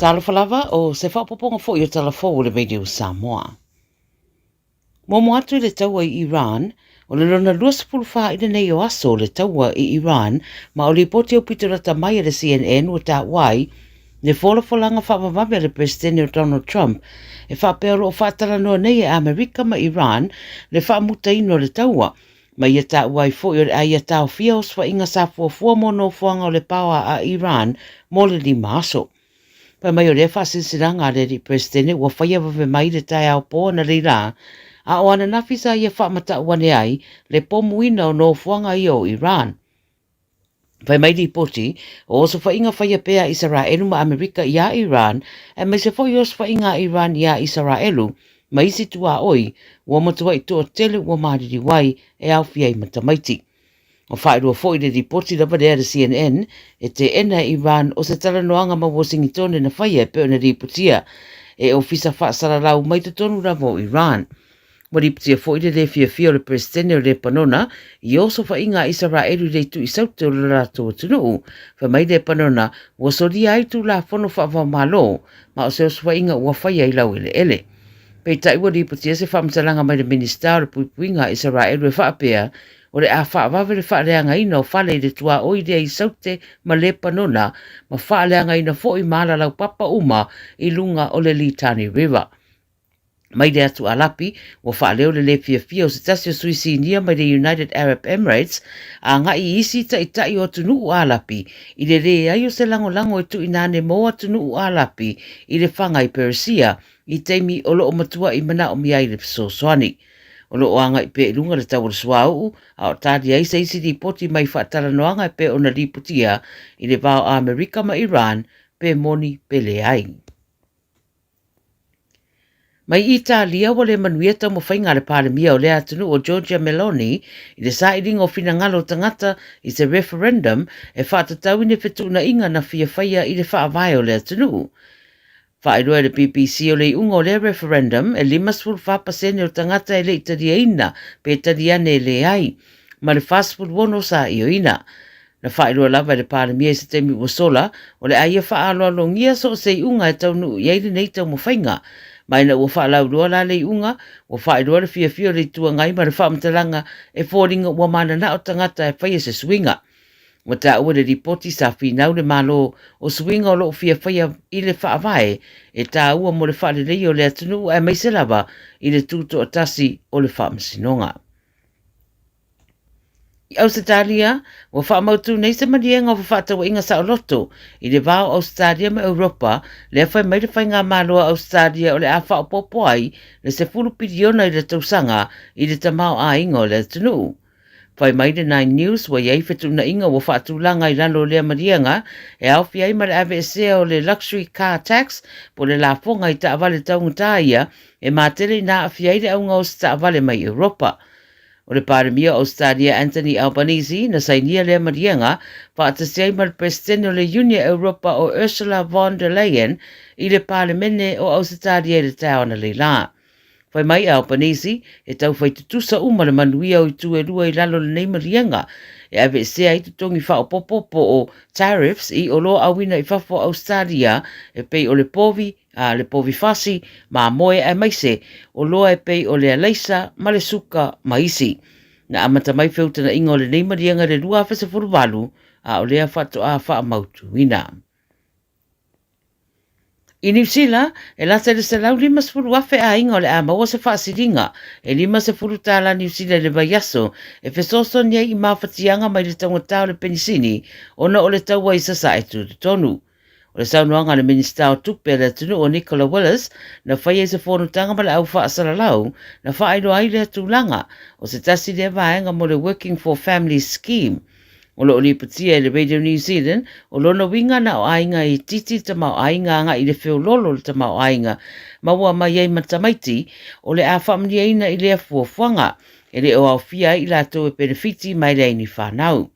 Talofa lava, o se faaopoopoga foi o tala fou o le Radio Samoa. Muamua atu i le taua i Iran, o le lona 24 i lenei o aso o le taua i Iran, ma o lipoti aupito lata mai a le CNN ua taua ai le folafolaga faavavave a le Peresetene o Donald Trump e faapea o lo o faatalanoa nei e Amerika ma Iran le faamutaina o le taua, ma ia taua ai foi o le a ia taofia osofaiga sa fuafua mo nofoaga o le paoa a Iran mo le lima aso. Fai mai o lea faasilasilaga a le alii Peresetene ua faia vave mai i le taeao po analeila, a o ananafi sa ia faamatau ane ai le pomuina o nofoaga ia o Iran. Fai mai lipoti, o osofaiga faia pea a Isaraelu ma Amerika iā Iran, aemaise foi osofaiga a Iran iā Isaraelu ma isi tuaoi, ua matuai toatele ua maliliu ai e aofia ai ma tamaiti. Ua faailoa foi le lipoti lava lea a le CNN, e teena e Iran o se talanoaga ma Washingitone na faia e pei ona lipotia e ofisa faasalalau mai totonu lava o Iran. Ua lipotia foi le lē fiafia o le Peresetene o Lepanona i osofaiga a Isaraelu i le itu i Saute o le latou atunuu. Fai mai Lepanona ua solia ai Tulafono faava-o-Malo ma o se osofaiga ua faia i laueleele. Peitai ua lipotia se faamatalaga mai le Minisita o le Puipuiga a Isaraelu e faapea, o le a faavave le faaleagaina o fale i le tuaoi lea i Saute ma Lepanona ma faaleagaina foi ma alalaupapa uma i luga o le Litani River. Mai le atu Alapi, ua faaleo le lē fiafia o se tasi o sui sinia mai le United Arab Emirates agai i isi taitai o atunuu Alapi i le leai o se lagolago e tuuina ane mo atunuu Alapi i le faga i Peresia i taimi o lo o matuai manaomia ai le fesoasoani. O lo o agai pea i luga le tau o le suauu a o tali ai se isi lipoti mai faatalanoaga e pei ona lipotia i le va o Amerika ma Iran pe moni pe leai. Mai Italia, ua le manuia taumafaiga a le Palemia o lea atunuu o Giorgia Meloni i le sailiga o finagalo o tagata i se referendum e faatatau i ni fetuunaiga na fia faia i le faavae o le atunuu. Faailoa e le BBC o le iuga o lea referendum e 54% o tagata e le i taliaina pe tali ane e leai, ma le 46 sa ioeina. Na faailoa lava e le Palemia i se taimi ua sola, o le a ia faaaloalogia so o se iuga e taunuu i ai lenei taumafaiga. Ma ina ua faalauiloa la le iuga, ua faailoa le fiafia o le Itu Agai ma le faamatalaga e foliga ua mananao tagata e faia se suiga. Ua taua i le lipoti sa finau le Malo o suiga o lo o fia faia i le Faavae e taua mo le faaleleia o le atunuu aemaise lava i le tutoatasi o le Faamasinoga. I Ausetalia, ua faamautu nei se maliega o fefaatauaiga saoloto i le va o Ausetalia ma Europa, lea fai mai le Faigamalo a Ausetalia o le a faaopoopo ai le 10 piliona i le tausaga i le tamaoaiga o le atunuu. Fai mai le Nine News ua i ai fetuunaiga ua faatulaga i lalo o lea maliega e aofia ai ma le aveesea o le Luxury Car Tax po o le lafoga i taavale taugata ia e matele ina aafia ai le augaosi taavale mai Europa. O le Palemia o Ausetalia Anthony Albanese na sainia lea maliega faatasi ai ma le Peresetene o le Iuni a Europa o Ursula von der Leyen i le Palemene o Ausetalia i le taeao analeila. Fai mai a Albanese, e taufai tutusa uma le manuia o itu e lua i lalo o lenei maliega e aveesea ai totogi faaopoopo po o tariffs i oloa auina i fafo o Ausetalia e pei o le povi, a le povi fasi, mamoe aemaise oloa e pei o le alaisa ma le suka ma isi. Na amata mai feutanaʻiga o lenei maliega i le 2018, a o lea faatoa faamautuina. I Niu Sila, e lata i le 150,000 aiga o le a maua se faasiliga e 50 tālā Niu Sila i le vaiaso e fesoasoani ai i mafatiaga mai le taugata o le penisini ona o le taua i Sasae tutotonu. O le saunoaga a le Minisita o Tupe a le atunuu o Nicola Willis, na faia i se fonotaga ma le au faasalalau, na faailoa ai lea tulaga, o se tasi lea vaega mo le Working for Families Scheme. O lo o lipotia e le Radio New Zealand, o lona uiga na o aiga e itiiti le tamaoaiga agai i le feoloolo o le tamaoaiga maua mai ai ma tamaiti, o le a faamanuiaina i lea fuafuaga, e le o aofia ai i latou e penefiti mai le aini fanau.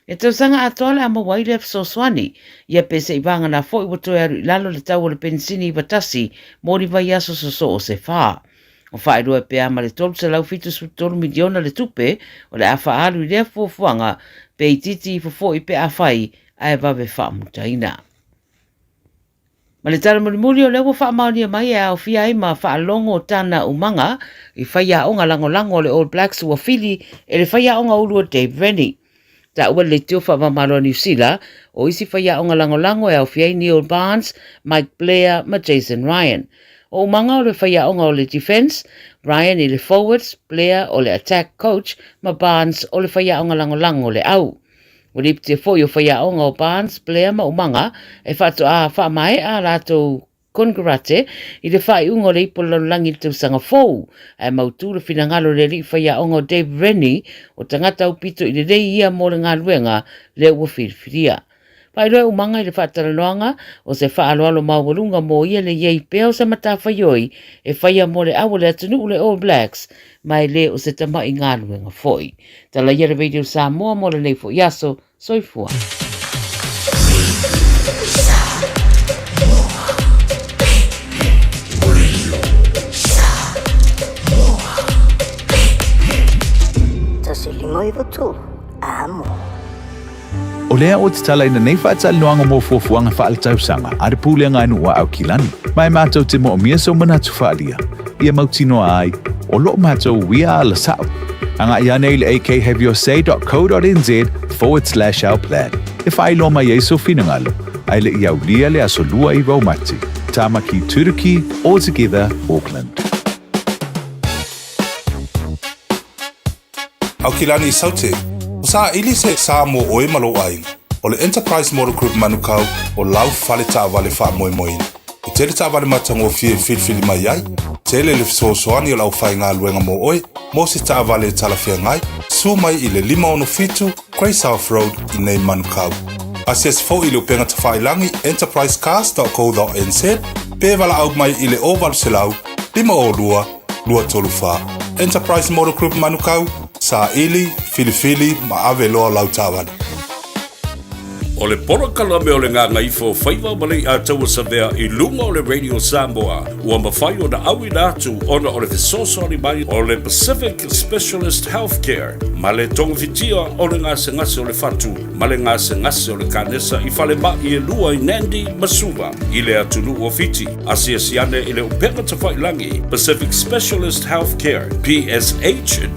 E tausaga atoa le a maua ai lea fesoasoani, ia pe se i vagana foi ua toe alu i lalo le tau o le penisini 91 mo ni vaiaso sosoo se whā. O faailoa e pea ma le 373 miliona le tupe o le a faaalu i lea fuafuaga pe itiiti ifo foi pe afai ae vave faamutaina. Ma le tala mulimuli o lea ua faamaonia mai e aofia ai ma faalogo tana umaga i faiaoga lagolago a le All Blacks ua fili e le faiaoga ulu o Dave Rennie. Taua le leitio faavamalo a Niu Sila, o isi faiaoga lagolago e aofia ai Neil Barnes, Mike Blair ma Jason Ryan. O Umaga o le faiaoga o le defence, Ryan i le forwards, Blair o le attack coach ma Barnes o le faiaoga lagolago o le au. Ua lipitia foi o faiaoga o Barnes, Blair ma Umaga e faatoa faamaea a latou konekarate i le faaiuga o le Ipu o le Lalolagi i le tausaga fou, ae mautu le finagalo o le alii faiaoga o Dave Rennie, o tagata aupito i lelei ia mo le galuega lea ua filifilia. Faailoa e Umaga i le faatalanoaga o se faaaloalo maualuga mo ia le i ai pea o se matafaioi e faia mo le au o le atunuu le All Blacks, ma e le o se tama'i galuega foi. Talaia le Radio Samoa mo lenei foi aso. Soifua. Tasi lima iwa tolu, amo. O lea ou te tala ina nei faatalanoaga mo fuafuaga faaletausaga a le Pulega a Nuu a Aukilani, ma e matou te moomia sou manatu faaalia, ia mautinoa ai, o loo matou uia ala sao. Agai ane i le akhaveyoursaydotco.nz forward slash our plan e faailoa mai ai sou finagalo, a e le i aulia le aso 29 o Mati, Tamaki Turuki, All Together, Auckland. Aukilani i Saute, ua saili se sa mo ʻoe ma lou ʻaiga. ʻO le Enterprise Motor Group Manukau o lau fale taavale faamoemoeina. E tele taavale matagofie e filifili mai ai, tele le fesoasoani o le aufaigaluega mo ʻoe mo se taavale e talafeagai, susu mai i le 567 Grey South Road i nei Manukau. Asiasi foi i le upega tafailagi enterprisecars.co.nz pe valaau mai i le 0800 502 234. Enterprise Motor Group Manukau, saili, filifili ma ave loa lau taavale. O le polokalame o le Gagaifo Faiva ma Leiataua Savea i luga o le Radio Samoa ua mafai ona auina atu ona o le fesoasoani mai o le Pacific Specialist Healthcare ma le togafitia o le gasegase o le fatu ma le gasegase o le kanesa i falemai e lua i Nandi ma Suva i le atunuu o Fiti. Asiasi ane i le upega tafailagi Pacific Specialist Healthcare, psh.com.fj.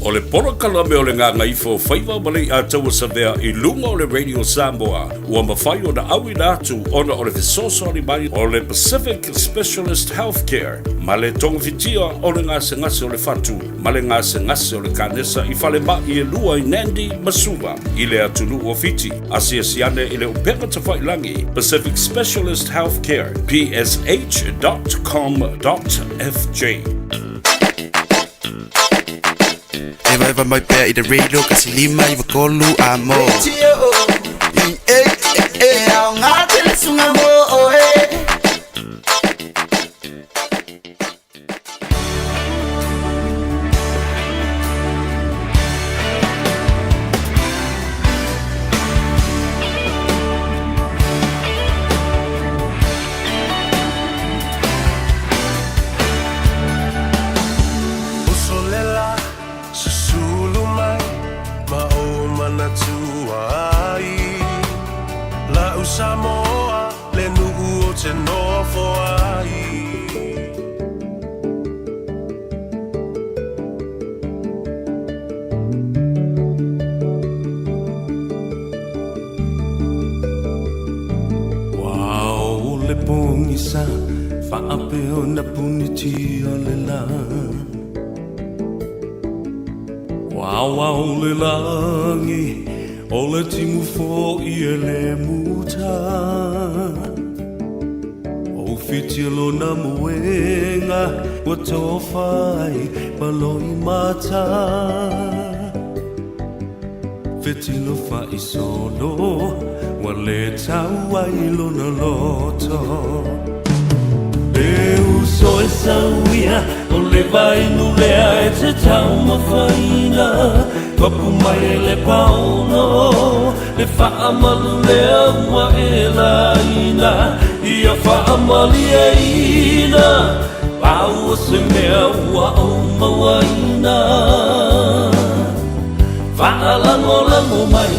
O le polokalame o le Gagaifo Faiva ma Leiataua Savea i luga o le Radio Samoa ua mafai ona auina atu ona o le fesoasoani mai o le Pacific Specialist Healthcare ma le togafitia o le gasegase o le fatu ma le gasegase o le kanesa i falemai e lua i Nandi ma Suva i le atunuu o Fiti. Asiasi ane i le upega tafailagi Pacific Specialist Healthcare, psh.com.fj. Evaeva mai pea i le radio kasi 5 9 3 a mo. E e aoga tele sunga mo oe. Usolela susulu mai ma ou manatua ai La'u Samoa le nuu o te nofo ai. Ua ao le pogisa faapea na punitia le la. Ua aoao le lagi o le timu fo'i e le muta. Ua ufitia lona moega ua tofa ai ma loimata. Fetilo fa'isolo ua le tau ai lona loto. E uso e sauia o le vainu lea e te taumafaina Papu mai e le paono le faamalu lea ua e laina Ia faamalieina pau o se mea ua ou mauaina Faalagolago mai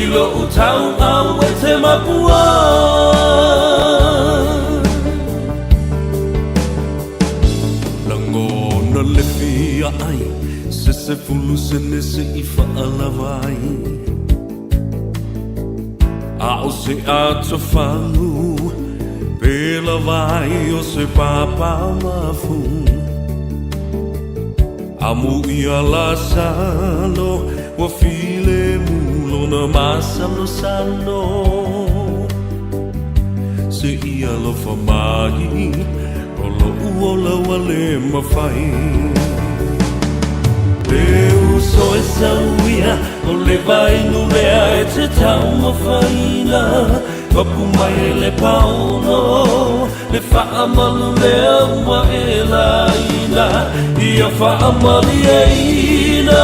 I lo'u tau'au e te mapua. Lagona le fia ai se sefulu sene se'i fa'alava ai. A o se atofagu pe lava ai o se pāpāmafu. Amu ia Lasalo ua filemu lona masalosalo. Seia alofa mai o lo'u ola ua le mafai. Le uso e sauia o le vainu lea e te taumafaina. Papu mai e le paolo le faamalu lea ua e laina. Ia faamalieina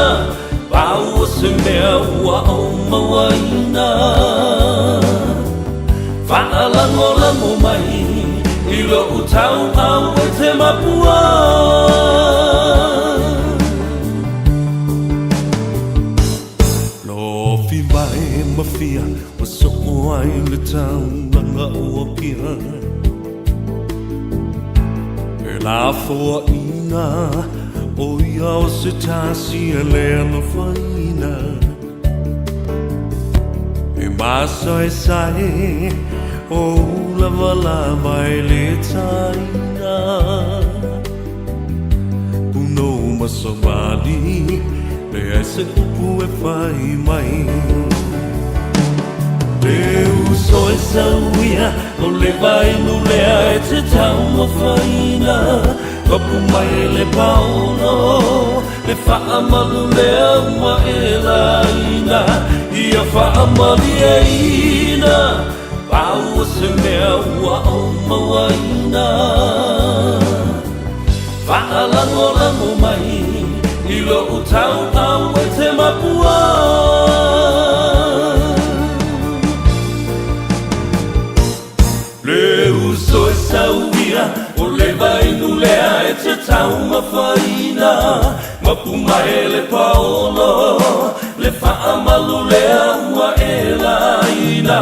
pau o se mea ua ou mauaina. Faalagolago mai i lo'u tau'au e te mapua. Lofi mai ma fia ua soo ai le taulaga o Apia. E lafoaina o ia o se tasi e le alofaina. E masaesae o ulavalava e le taina. Punou ma savali, leai se upu e fai mai. Le uso e sauia o le vainu lea e te taumafaina. Papu mai e le paolo le faamalu lea ua e laina. Ia faamalieina pau o se mea ua ou mauaina. Faalagolago mai i lo'u tau'au e te mapua. Le uso e sauia o le vainu lea e te taumafaina. Mapu mai e le paolo le faamalu lea ua e laina.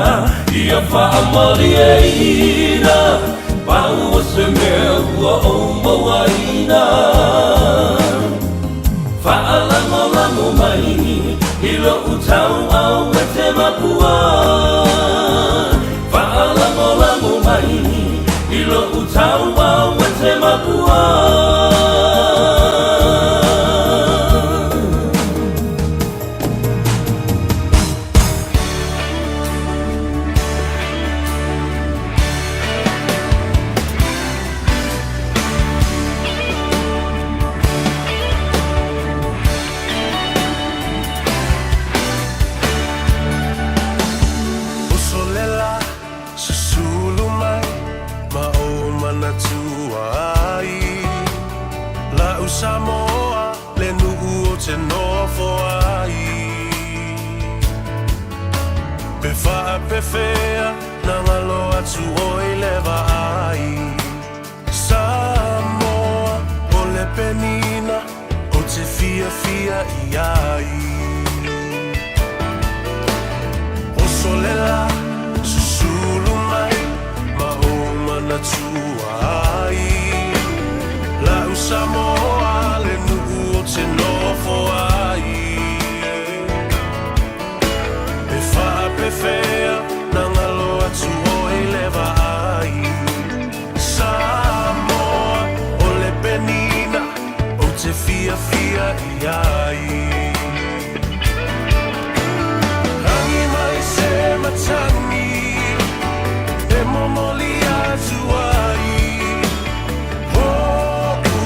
Ia faamalieina pau o se mea ua ou mauaina. Faalagolago mai i lo'u tau'au e te mapua. Faalagolago mai i lo'u tau'au e te mapua. Uso lela susulu mai ma ou manatua ai. La'u Samoa le nuu ou te nofo ai. Pe faapefea na galo atu oe i le vaai. Samoa o le penina ou te fiafia i ai. Oso lela susulu mai ma ou manatua ai. La'u Samoa le nuu ou te nofo ai. Pe faapefea na galo atu oe i le vaai. Samoa o le penina ou te fiafia i ai. Rangi mai se matagi e momoli atu ai. Hoku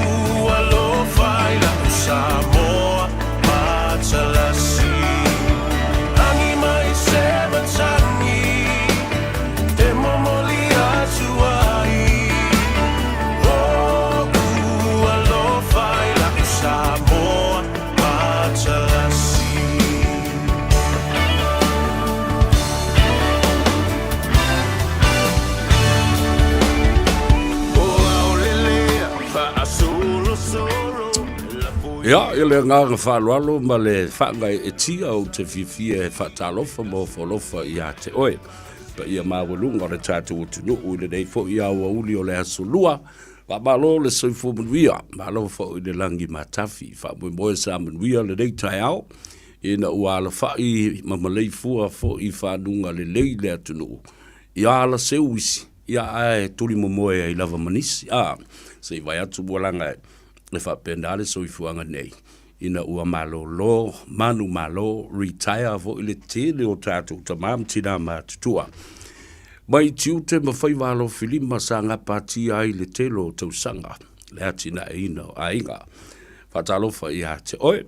Ia, i le agaga faaaloalo ma le faagaeetia ou te fiafia e faatalofa ma ofoalofa ia te oe. Paia maualuga o le tatou atunuu i lenei foi aoauli o le Aso Lua. Faamalo le soifua manuia, malo foi le lagi matafi. Faamoemoe sa manuia lenei taeao ina ua alafai ma maleifua foi i faguga lelei le atunuu. Ia ala seu isi, ia ae tulimomoe ai lava ma nisi. A, se i vae atu ua laga e faapena le soifuaga nei, ina ua malolo, manumalo, retire foi le tele o tatou tama ma tina matutua. Mai tiute ma faiva alofilima sa gapatia ai le tele o tausaga le atinaeina o aiga. Faatalofa ia te oe.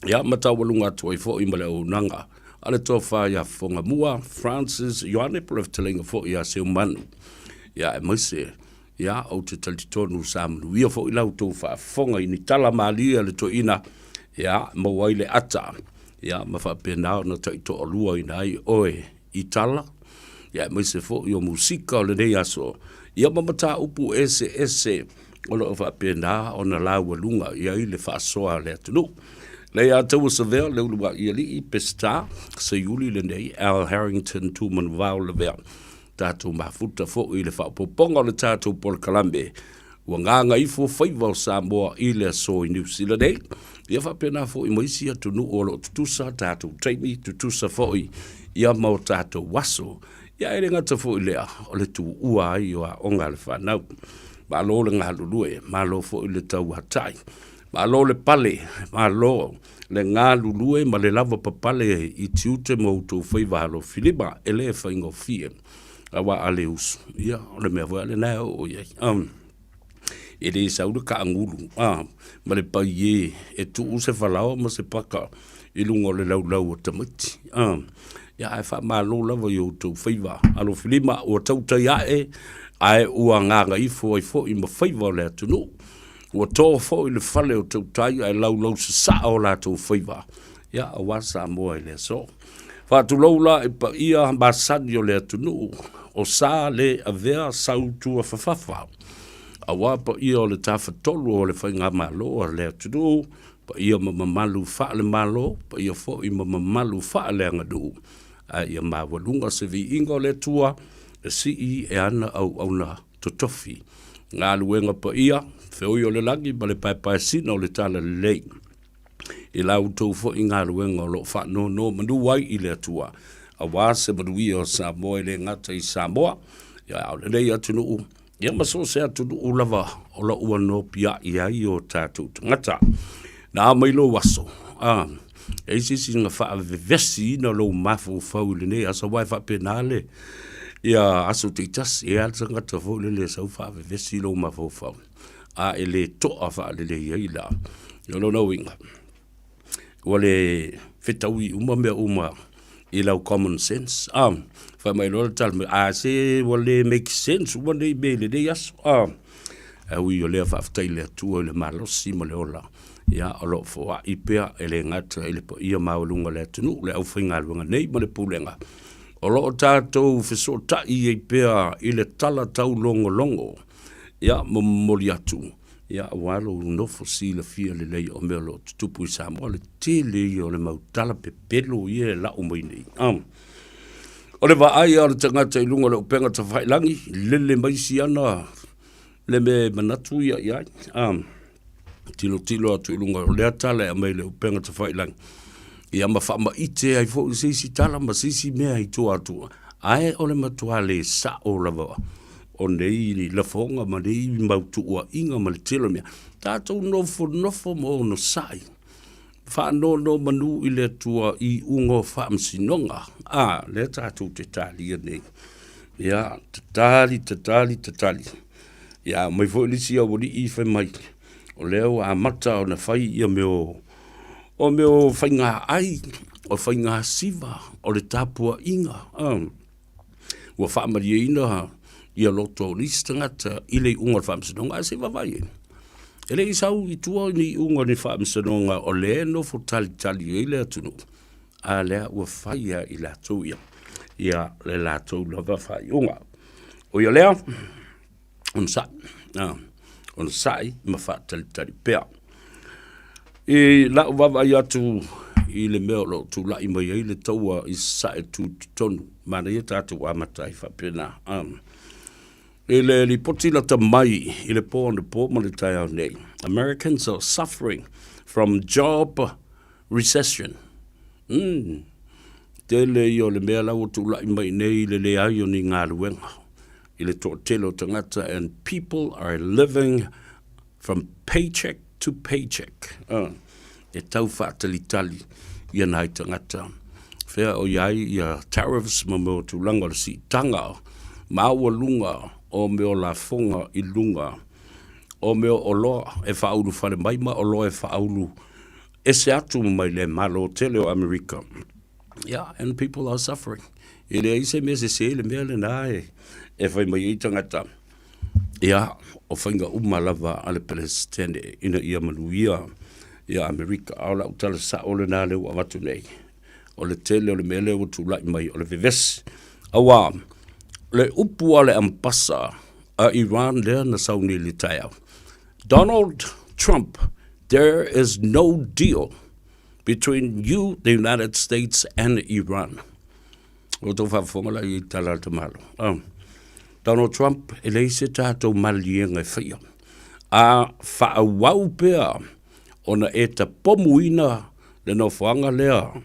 Ia ma taualuga atu ai foi ma le auaunaga a le Tofa ia Fofogamua Francis Ioane po o le fetalaiga foi ia Seumanu. Ia aemaise ia ou te talitonu sa manuia foi la outou faafofoga i ni tala malie a le toeaina ia maua ai le ata ia ma faapena ona taitoaluaina ai oe i tala ia aemaise foi o musika o lenei aso ia ma mataupu eseese o lo o faapena ona laualuga i ai le faasoa a le atunuu. Lei a taua Savea, le uluai alii, Peseta, Seiuli lenei, Al Harrington Tumanuvao Lavea. Tatou mafuta foi i le faaopoopoga o le tatou polokalame ua gagaifo faiva o Samoa i le aso i Niu Sila nei. Ia faapena foi ma isi atunuu o lo o tutusa tatou taimi, tutusa foi ia ma o tatou aso. Ia e le gata foi i lea, o le tuua ai o aoga a le fanau. Malo le galulue, malo foi le tauatai, malo le pale, malo le galulue ma le lavapapale i tiute ma outou faiva alofilima, e le faigofie. Aua a le usu, ia o le mea foi lea lena e oo i ai. E le sau le kaagulu ma le paiē e tuu se falaoa ma se paka i luga o le laulau o tamaiti. Ia ae faamalo lava i outou faiva alofilima ua tautai ae ae ua gagaifo ai foi ma faiva o le atunuu. Ua to foi le fale o tautai ae laulausasaa o latou faiva, ia aua Samoa i le aso. Faatulou la i paia masani o le atunuu, o sa le avea sau tuafafafa, aua paia o le Tafatolu o le Faigamalo a le atunuu, paia ma mamalu faale-Malo, paia foi ma mamalu faaleaganuu, a ia maualuga se viiga o le Atua e sii e ana auauna totofi. Galuega paia, feoi o le lagi ma le paepaesina o le talalelei. I la outou foi galuega o lo o faanonomanu ai i le Atua, aua se manuia o Samoa e le gata i Samoa, a o lenei atunuu, ia ma so o se atunuu lava o lo o ua nopiai ai o tatou tagata. Na mai lou aso, a, e i ai se isi na faavevesiina lou mafaufau i lenei aso, aua e faapena le ia aso taitasi, e i ai lava le tagata foi lele e sau faavevesi lou mafaufau. A e le toa faalelei ai la. O lona uiga, ua le fetaui uma mea uma i lau common sense, a. Fai mai loa le tala mai, a se ua le make sense uma nei mea i lenei aso, a. Ae ui o lea faafetai i le Atua i le malosi ma le ola, ia o lo o foai pea e le gata i le paia maualuga o le atunuu, le aufaigaluega nei ma le Pulega, o lo o tatou fesootai ai pea i le tala taulogologo Ia, ma momoli atu, ia, aua lou nofo silafia lelei o mea o lo o tutupu i Samoa, le tele ia o le mau tala pepelo ia e lau mai nei. O le vaai lava o le tagata i luga o le upega tafailagi, lele mai siana le mea e manatu ia i ai. Tilotilo atu i luga o lea tala e aumai i le upega tafailagi, ia ma faamaite ai foi se isi tala ma se isi mea i tua atu, ae o le matua le sao lava o nei lafoga ma nei mau tuuaiga ma le tele o mea. Tatou nofonofo ma onosai, faanonomanu i le Atua i iuga o faamasinoga, a, lea tatou te talia nei. Ia, tatali, tatali, tatali. Ia, aumai foi le isi aualii fai mai, o lea ua amata ona fai ia mea o, o mea o faiga ai, o faiga siva, o le tapuaiga, ua faamalieina ia loto o nisi tagata i le iuga o le faamasinoga, ae se i vaavaai i ai. E le i sau i tua ni iuga o ni faamasinoga o lea e nofo talitali ai le atunuu, a lea ua fai lava i latou ia, ia le latou lava faaiuga. Ui o lea, onosai, onosai ma faatalitali pea. I lau vaavaai atu i le mea o lo o tulai mai ai le taua i Sasae Tutotonu, manaia tatou amata ai faapena. I le lipoti lata mai i le po anapo ma le taeao nei, Americans are suffering from job recession. Mm. Tele ia o le mea la ua tulai mai nei i le leai o ni galuega i le toatele o tagata and people are living from paycheck to paycheck. E tau faatalitali ia nai tagata. Fea o i ai ia tariffs ma mea o tulaga o le siitaga maualuga o mea o lafoga i luga o mea o oloa e faaulufale mai ma oloa e faaulu ese atu mai le Malo tele o Amerika. Yeah, and people are suffering. E leai se mea sese le mea lena e fai mai ai tagata. Ia, o faiga uma lava a le Peresetene ina ia manuia ia Amerika. A o lau tala sao lena lea ua avatu nei, o le tele o le mea lea ua tulai mai o le vevesi. Auā, le upu a le Ambasa a Iran lea na sauni i le taeao, Donald Trump, there is no deal between you, the United States and Iran. O tou faafofoga la i tala a le tamalo. Oh. Donald Trump, e leai se tatou maliliega e faia. A faaauau pea ona e tapomuina le nofoaga lea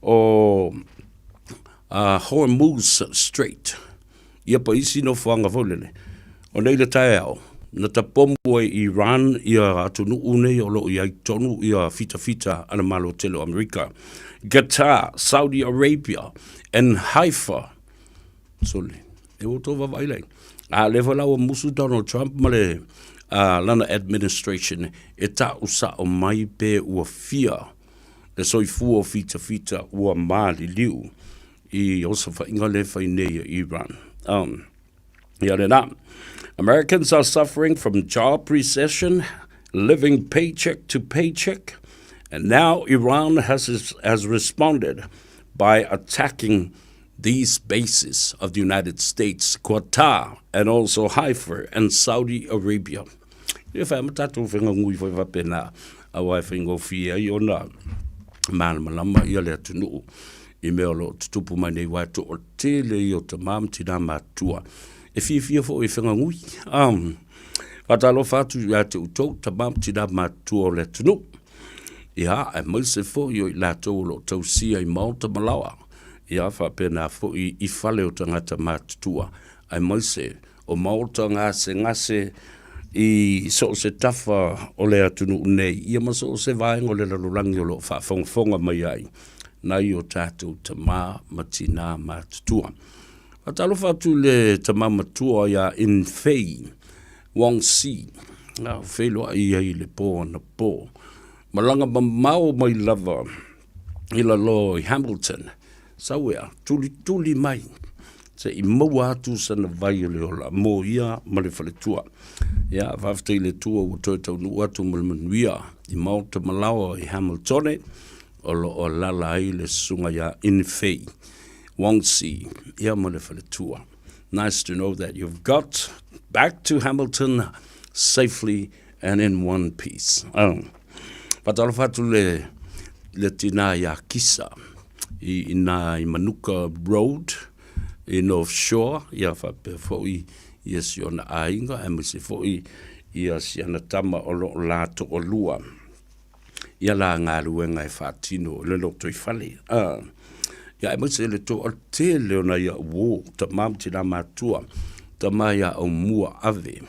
o Hormuz Strait, ia pa isi nofoaga foi lele, o nei le taeao, na tapomu ai Iran ia atunuu nei o lo o i ai tonu ia fitafita a le Malo tele o Amerika, Qatar, Saudi Arabia and Haifa. Sole, e ua outou vaavaai lai. A o lea foi la ua musu Donald Trump ma le lana administration e ta'u sa'o mai pe ua fia le soifua o fitafita ua maliliu i osofaiga lea e fai nei e Iran. Ia lena. Americans are suffering from job recession, living paycheck to paycheck, and now Iran has, has responded by attacking these bases of the United States, Qatar, and also Haifa and Saudi Arabia. Ia whai ama tātou whenga ngui whai whapena, aua e whaingofie ai ona malamalama ia le atunuu i mea o lo o tutupu mai nei wā to o tele i o tamā ma tinā mātua. E fiafia foi e whenga ngui. Whātalofa atu ia te utou, tamā ma tinā mātua o le atunuu. Ia, aemaise foi o i latou o lo o tausia i maota ma laoa. Ia, faapena foi i fale o tagata matutua, aemaise o maota gasegase i so o se tafa o le atunuu nei, ia ma so o se vaega o le lalolagi o lo o faafogafoga mai ai nai o tatou tama ma tinā matutua. Faatalofa atu i le tama matua ia In Fei Wong Si, a feiloai ai i le po anapo. Malaga mamao mai lava i lalo i Hamilton, sau ea, tulituli mai, se i maua atu sana vai o le ola mo ia ma le faletua. Ia, faafetai i le Atua ua toe taunuu atu ma le manuia i Maota Malaoa i Hamiltone, o lo o alaala ai le susuga ia Infei Wong Si, ia ma le faletua. Nice to know that you've got back to Hamilton safely and in one piece. Oh. Whatalofa atu le, le tina ia Kisa i, i nā i Manuka Road i North Shore, ia whapea foi ia si ona aiga, aemaise foi ia si ana tama o lo o la to'olua. Ia la galuega e faatino i le lotoifale. A, ia aemaise le toatele o nai a'u uō, tamā ma tinā matua, tamā iā Aumua Ave,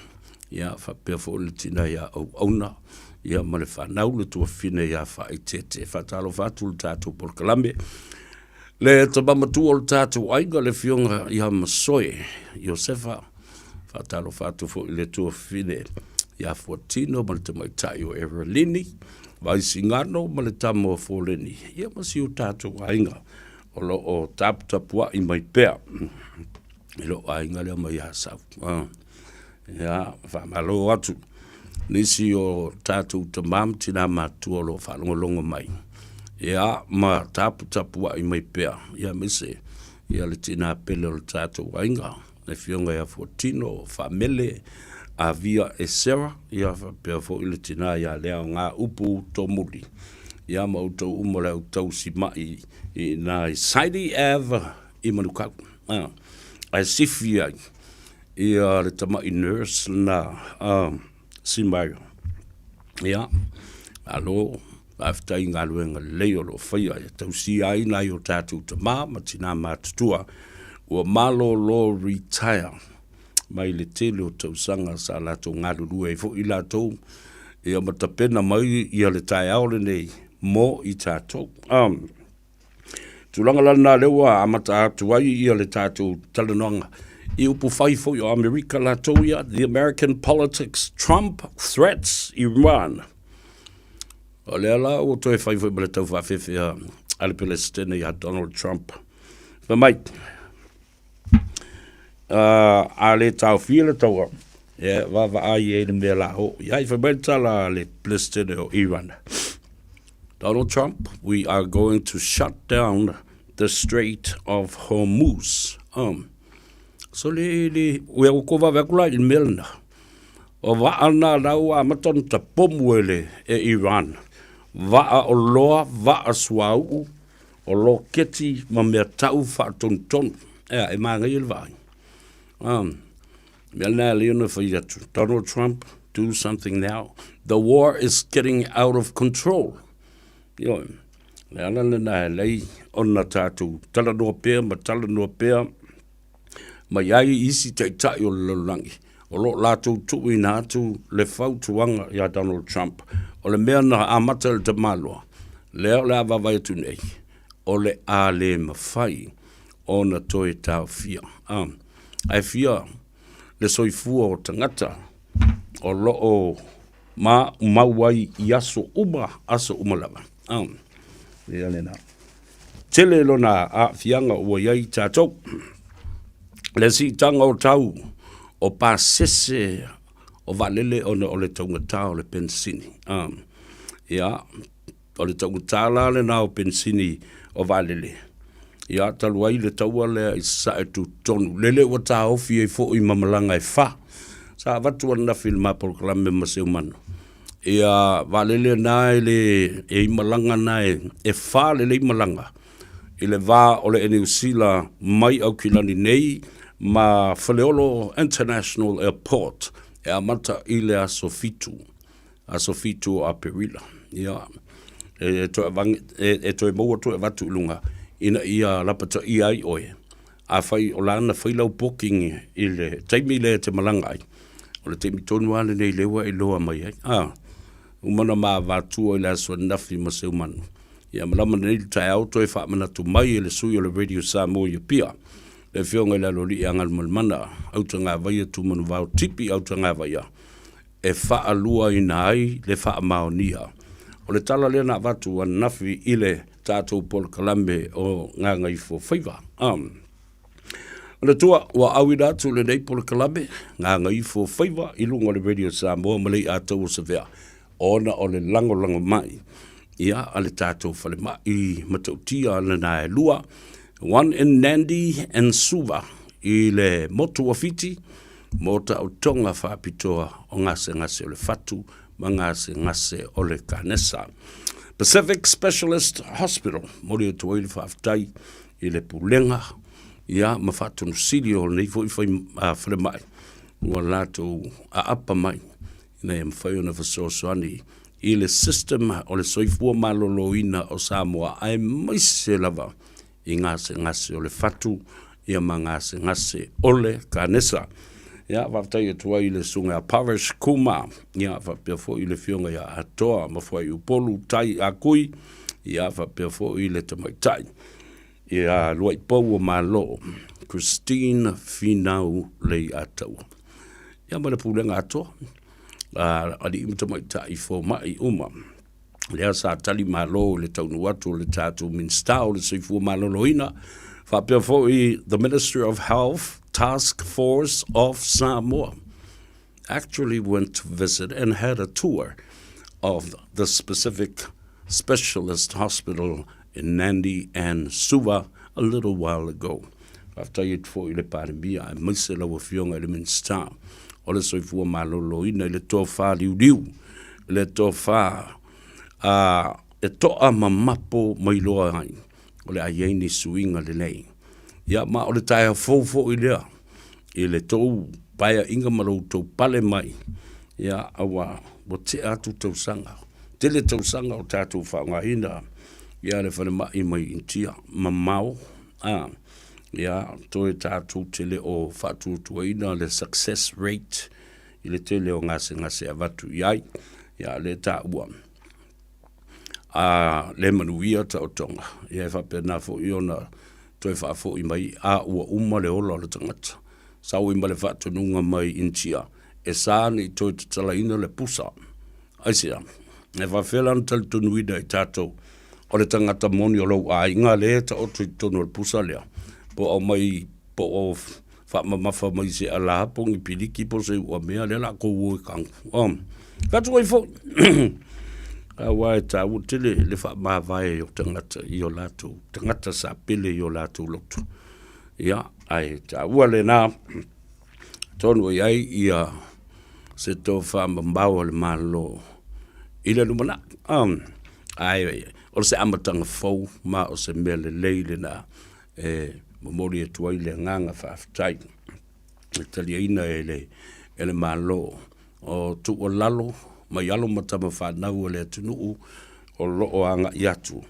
ia faapea foi le tinā iā Auauna, ia ma le fanau le tuafine iā Faaeteete. Faatalofa atu le tatou polokalame. Le tama matua o le tatou aiga, le Afioga ia Masoe Iosefa, faatalofa atu foi i le tuafine ia Fuatino ma le tamaitai o Erelini, Vaisigano ma le tama o Foleni, ia ma si o tatou aiga o lo o taputapuai mai pea i lou aiga lea mai Asau. Ia, faamalo atu nisi o tatou tamā ma tinā matutua o lo o faalogologo mai, ia, ma taputapuai mai pea, ia aemaise ia le tinā pele o le tatou aiga, le Afioga ia Fuatino Faamele. Avia e Sarah, ia faapea foi le tina ia Leaoga Upu Tomuli. Ia ma outou uma le au tausi mai i ina i Saidi Ave i Manukau. Ae sifi ai ia le tamai nurse lena a Simaio. Ia, malo, faafetai i galuega lelei o lo o faia e tausia ai nai o tatou tama ma tina matutua ua malolo retire mai le tele o tausaga sa latou galulue ai foi latou ia ma tapena mai ia le taeao lenei mo i tatou. Tulaga la lena lea ua amata atu ai ia le tatou talanoaga i upu fai foi o Amerika latou ia, the American politics, Trump threats Iran. O lea la ua toe fai foi ma le taufaafefe a le Peresetene ia Donald Trump. Fai mai, a le taofia le taua, e vaavaai ai le mea la o i ai. Fai mai le tala a le Peresetene o Iran, Donald Trump, we are going to shut down the Strait of Hormuz. So le, le, ua ua ko vave aku la i le mea lena. O vaa na la ua amata ona tapomu e le e Iran. Vaa o loa, vaa suauu, o loketi ma mea tau faatonutonu. Ea, e manaia le vaai. Mea lena e alai ona fai atu, Donald Trump, do something now. The war is getting out of control. Ioe, le ala lena e alai ona tatou talanoa pea ma talanoa pea mai ai isi taitai o le lalolagi o lo o latou tuuina atu le fautuaga iā Donald Trump. O le mea na amata e le tamaloa, lea o le a vaavaai atu nei, o le a le mafai ona toe taofia. Ae fia le soifua o tagata o lo o maumau ai i aso uma, aso uma lava. Ia lena. Tele lona aafiaga ua i ai tatou. Le siitaga o tau o pasese o vaalele ona o le taugata o le penisini. Ia, o le taugata la lena o penisini o vaalele. Ia, talu ai le taua lea i Sasae tutotonu, lele ua taofi ai foi ma malaga e fa. Sa avatu ananafi i le ma polokalame ma Seumanu. Ia, vaalele na e le e i malaga na e, e fa lelei malaga i le va o le Niu Sila mai Aukilani nei ma Faleolo International Airport e amata i le aso 7, aso 7 o Aperila. Ia, e, e toe avangi, e, e toe maua toe avatu i luga ina ia lapataia ai oe. Afai o la na fai lau booking i le taimi lea e te malaga ai, o le taimi tonu lava lenei lea ua e iloa mai ai. A, uma ona mavatua i le aso ananafi ma Seumanu. Ia malama nei le taeao toe faamanatu mai e le sui o le Radio Samoa i Apia, le Afioga i le Aloalii Agalumalemana, Autagavaia Tumanuvao Tipi Autagavaia, e faaluaina ai le faamaonia. O le tala lea na avatu ananafi i le tatou polokalame o Gagaifofaiva. O le tua, ua auina atu lenei polokalame Gagaifofaiva i luga o le Radio Samoa ma le Iataua Savea ona o le lagolago mai ia a le tatou falemai matautia lena e lua, one in Nandi and Suva i le motu o Fiti, mo taotoga faapitoa o gasegase o le fatu ma gasegase o le kanesa. Pacific Specialist Hospital, momoli atu ai le faafetai i le Pulega ia ma Faatonusili o lenei foi fai, falemai ua latou aapa mai ina ia mafai ona fesoasoani i le system o le soifua maloloina o Samoa aemaise lava i gasegase o le fatu ia ma gasegase o le kanesa. Ia, faafetai atu ai i le susuga ia Parvesh Kumar, ia faapea foi le afioga ia Atoa Mafuaiupolu Tai Akui, ia faapea foi le tamaitai ia Luaipou o Malo, Christine Finau Leiataua. Ia ma le pulega atoa, alii ma tamaitai fomai uma. lea sa tali malo i le taunuu atu o le tatou Minisita o le Soifua Maloloina, faapea foi the Ministry of Health Task Force of Samoa actually went to visit and had a tour of the specific specialist hospital in Nandi and Suva a little while ago. Faafetai atu foi i le Palemia aemaise lau Afioga i le Minisita o le Soifua Maloloina i le tofa liuliu, le tofa a e to'a mamapo mai loa ai o le a i ai ni suiga lelei. Ia ma o le taeao fou foi lea i le tou paeaiga ma lo outou pale mai, ia ua ua tea atu tausaga, tele tausaga o tatou faaaogaina ia le falemai mai Initia, mamao, a, ia toe tatou te le o faatuatuaina le success rate i le tele o gasegase e avatu i ai, ia lea e taua. A le manuia taotoga, ia e faapena foi ona toe faafoi mai a ua uma le ola o le tagata. Sau ai ma le faatonuga mai Initia, e sa ne i toe tatalaina le pusa. Aisea? E faapefea la ona talitonuina e tatou o le tagata moni o lou aiga lea e taoto i totonu o le pusa lea, po o aumai po o faamamafa mai se ala po o ni piliki po o se uamea lea o le a tou o e tago. Fai atu ai foi, aua e taua tele le faamavae o tagata i o latou tagata sa pele i o latou loto. Ia, ae taua lena, atonu e i ai ia se tofamamao a le Malo i le lumanai. Ae o se amataga fou ma o se mea lelei lena e momoli atu ai le agaga faafetai e taliaina e le, e le Malo. O tuualalo mai alo ma tama fanau a le atunuu o lo o agai atu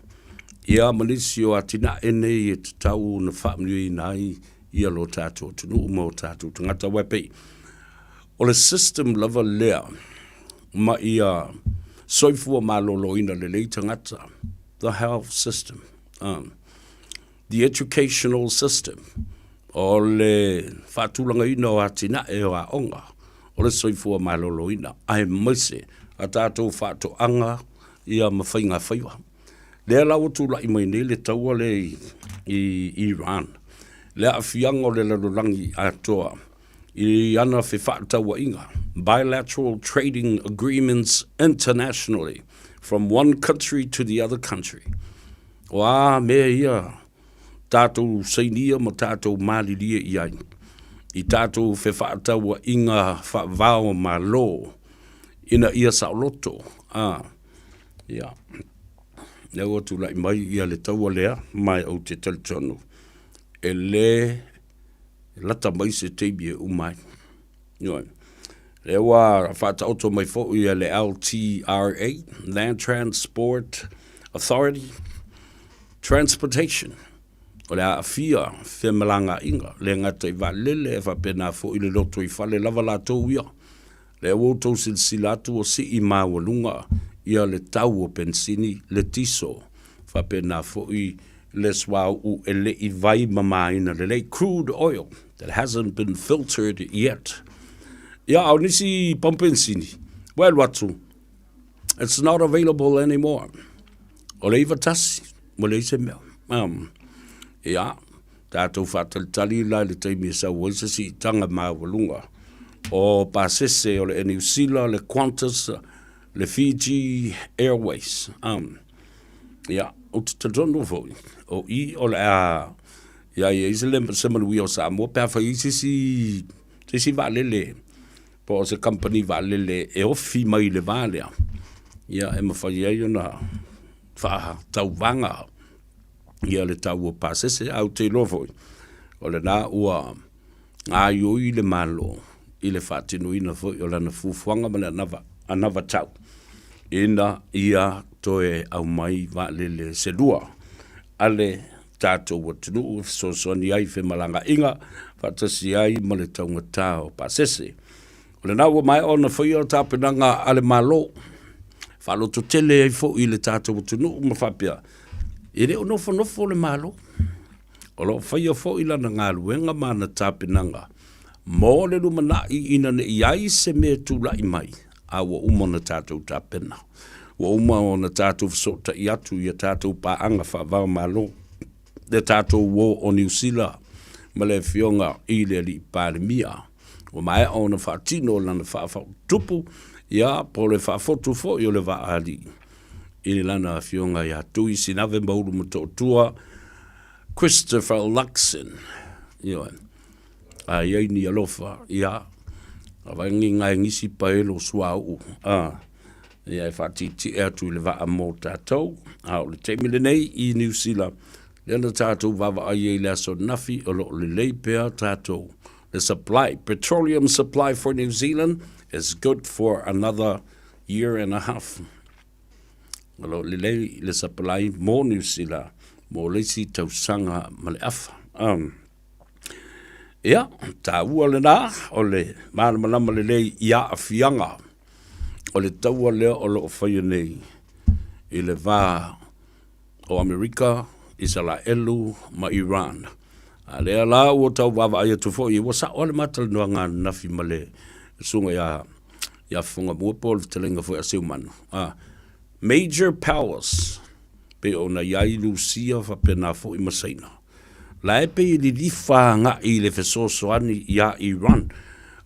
ia ma nisi o atinae nei e tatau ona faamanuiaina ai ia lo tatou atunuu ma o tatou tagata. Aua e pei o le system lava lea ma ia soifua maloloina lelei tagata, the health system. The educational system, o le faatulagaina o atinae o aoga, o le soifua maloloina, aemaise a tatou faatoaga ia ma faigafaiva. Lea la ua tulai mai nei le taua lea i Iran, le aafiaga o le lalolagi atoa i ana fefaatauaiga, bilateral trading agreements internationally from one country to the other country. O a mea ia tātou sainia ma tātou malilie i ai, i tātou fefaatauaiga faavao Malo ina ia saoloto, ā, ia, lea ua tulai mai ia le taua lea, ma ou te talitonu, e le lata mai se taimi e uma ai. Ioe. Lea ua faataoto mai foi e le LTRA, Land Transport Authority, Transportation, o le aafia femalagaaiga, le gata i vaalele e faapena foi le lotoifale lava latou ia. Lea ua outou silasila atu ua sii maualuga ia le tau o penisini, le tiso, faapena foi le suauu e le i vai mamaina lelei, crude oil that hasn't been filtered yet. Ia, a o nisi pamu penisini, ua alu atu, it's not available anymore. O le 91, ua leai se mea. Ia, tatou faatalitali la i le taimi e sau ai se siitaga maualuga o pasese o le Air New Zealand, le Qantas, le Fiji Airways. Ia, ou te talitonu foi, o i o le a ia i ai se, se manuia o Samoa pe a fai ai se isi, se isi vaalele po o se kamupani vaalele e ofi mai i le va lea, ia e mafai ai ona faatauvaga ia le tau o pasese. Ae ou te iloa foi, o lena ua gaoioi le Malo i le faatinoina foi o lana fuafuaga ma le anava, anavatau ina ia toe aumai vaalele se lua a le tatou atunuu e fesoasoani ai i femalagaaiga faatasi ai ma le taugata o pasese. O lena ua maea ona faia tapenaga a le Malo, faalototele ai foi le tatou atunuu ma faapea, e le o nofonofo le Malo. O lo o faia foi lana galuega ma ana tapenaga mo le lumanai ina ne i ai se mea e tulai mai, a ua uma ona tatou tapena. Ua uma ona tatou fesootai atu i a tatou paaga faava-o-Malo, le tatou uo o Niu Sila ma le Afioga i le Alii Palemia. Ua maea ona faatino lana faafaautupu, ia, po o le faafotu foi o le vaa alii i lana afioga ia Tui Sinave Maulu Motootua Christopher Luxon. Ioe. A i ai ni alofa, ia, a vai ni ngai nisi paelo suauu, a, ia e faatiitie atu i le vaa mo tatou. A o le taimi lenei i Niu Sila, lea na tatou vaavaai ai i le aso ananafi, o lo o lelei pea tatou le supply, petroleum supply for New Zealand is good for another year and a half. O lo o lelei le supply mo Niu Sila mo le isi tausaga ma le afa. Ia, taua lena o le malamalama lelei i aafiaga o le taua lea o lo o faia nei i le va o Amerika, Isalaelu ma Iran. A lea la ua tau vaavaai atu foi, ua sao lava le ma talanoaga ananafi ma le susuga ia ia Fofogamua po o le fetalaiga foi a Seumanu. A, major powers, pei ona i ai Lusia faapena foi ma Saina. La e pei e lilifa agai i le fesoasoani iā Iran.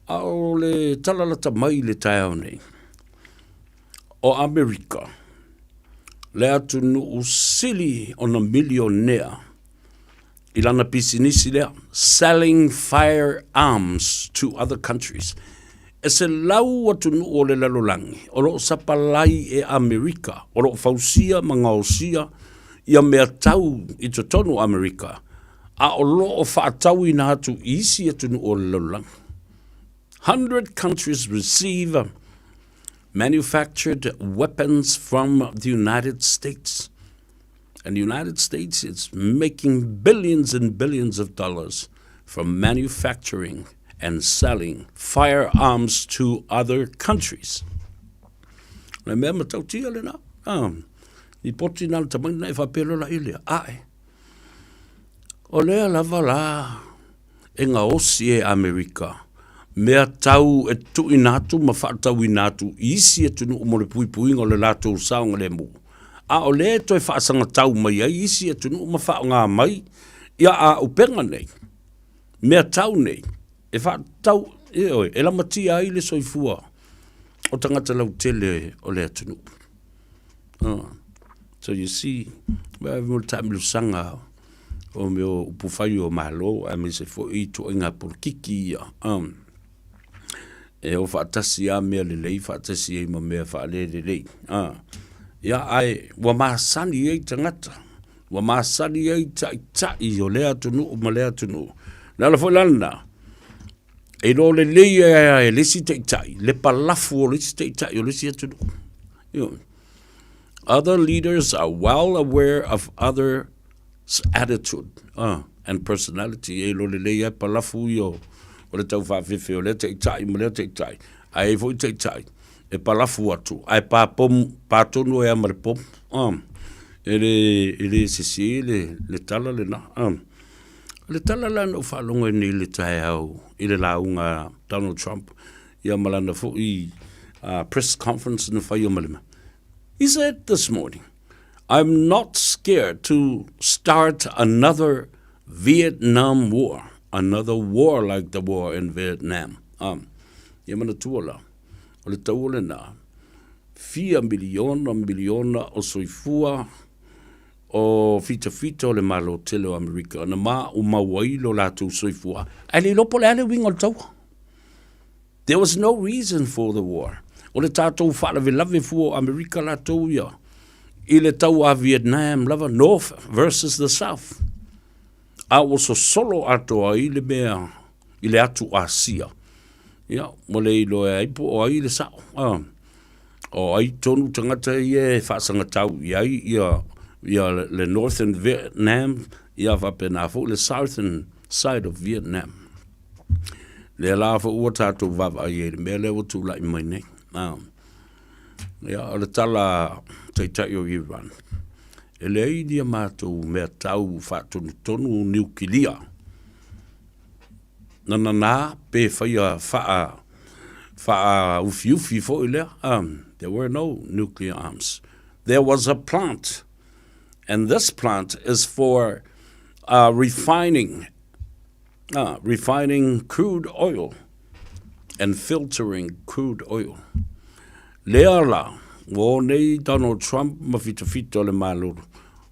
A o le tala lata mai i le taeao nei, o Amerika, le atunuu sili ona milionea i lana pisinisi lea, selling firearms to other countries. E 100 atunuu o le lalolagi o lo o sapalai e Amerika, o lo o fausia ma gaosia ia mea tau i totonu o Amerika, a o lo o faatauina atu i isi atunuu o le lalolagi. 100 countries receive manufactured weapons from the United States. And the United States is making billions and billions of dollars from manufacturing and selling firearms to other countries. Le mea matautia lena. Ah, i poti nā le tamaina na e whapelo la ilea. Ae. O lea lava la e gaosi e Amerika mea tau e tuuina atu ma faatauina atu i isi atunuu mo le puipuiga o le latou saogalemu, a o lea e toe faasagatau mai ai isi atunuu ma faaaoga mai ia auupega nei, mea tau nei, e faatatau, ioe, e lamatia ai le soifua o tagata lautele o le atunuu. So you see, mo le taamilosaga o mea o upufai o Malo aemaise foi ituaiga polokiki ia. E o faatasi lava mea lelei faatasi ai ma mea faalelelei. Ia ae ua masani ai tagata, ua masani ai taitai o lea atunuu ma lea atunuu. O le ala foi la lena, e iloa lelei ai e le isi taitai le palafu o le isi taitai o le isi atunuu. Ioe. Other leaders are well aware of others' attitude and personality. E iloa lelei lava palafu ia o le taufaafefe o lea taitai ma lea taitai, ae i ai foi taitai e palafu atu ae pa pomu, pa tonu ai lava ma le pomu. E le, e le sese le, le tala lena. O le tala la na ou faalogo ai nei i le taeao i le lauga a Donald Trump ia ma lana foi press conference na faia ma le He said this morning, I'm not scared to start another Vietnam War, another war like the war in Vietnam. Ia manatua la, o le taua lena, fia miliona miliona o soifua o fitafita o le Malo tele o Amerika na maumau ai lo latou soifua, ae le iloa po o le a le uiga o le taua. There was no reason for the war. O le tatou faalavelave fua o Amerika latou ia i le taua a Vietnam lava, North versus the South. A ua sosolo atoa ai le mea i le atu Asia. Ia, ua le iloa ai po o ai le sao. Ah. O ai tonu tagata ia e faasagatau i ai ia, ia le Northern Vietnam, ia faapena foi le Southern side of Vietnam. Lea la foi ua tatou vaavaai ai i le mea lea ua tulai mai nei. Ah. Ia, o le tala taitai o Iran, e leai ni a matou mea tau faatonutonu niukilia na nanā pe faia faa, faaufiufi foi lea. There were no nuclear arms. There was a plant, and this plant is for refining, refining crude oil and filtering crude oil. Lea la, ua o nei Donald Trump ma fitafita o le Malo,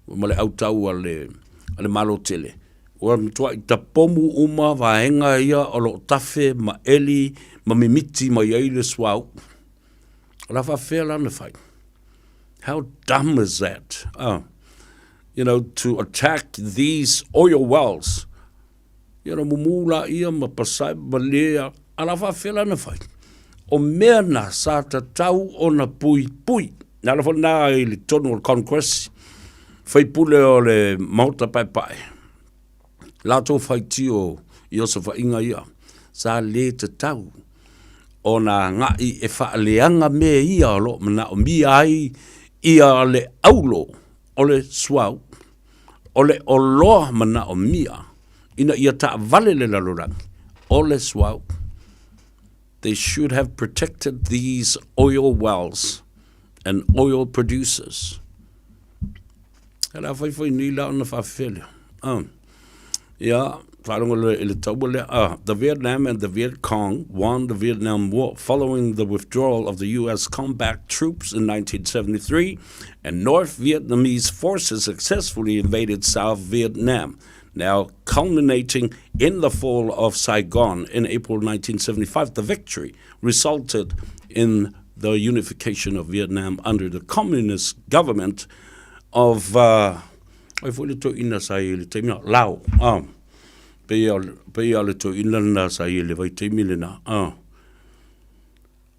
ma le autau a le, a le Malo tele. Ua matuai tapomu uma vaega ia o lo o tafe ma eli ma mimiti mai ai le suauu. O le a faapefea la ona fai? How dumb is that? You know, to attack these oil wells. Ia ona mumu laia ma pasai ma le, a o le a faapefea la ona fai? O mea na sa tatau ona puipui. Le ala foi lena i le tonu o le Congress, faipule o le Maota Paepae, latou faitio i osofaiga ia, sa le tatau ona agai e faaleaga mea ia o lo o manaomia ai ia le aulo o le suauu, o le oloa manaomia ina ia taavale le lalolagi, o le suauu. They should have protected these oil wells and oil producers. E la fai fai nei la ona faafefea lea. Ah. Ia, faalogo loa i le taua lea. Ah, the Vietnam and the Viet Cong won the Vietnam War following the withdrawal of the US combat troops in 1973 and North Vietnamese forces successfully invaded South Vietnam. Now, culminating in the fall of Saigon in April 1975, the victory resulted in the unification of Vietnam under the communist government of uh, ai foi le toeaina sa i le taimi Lao ah pei pei le toeaina lena sa i le vaitaimi lena ah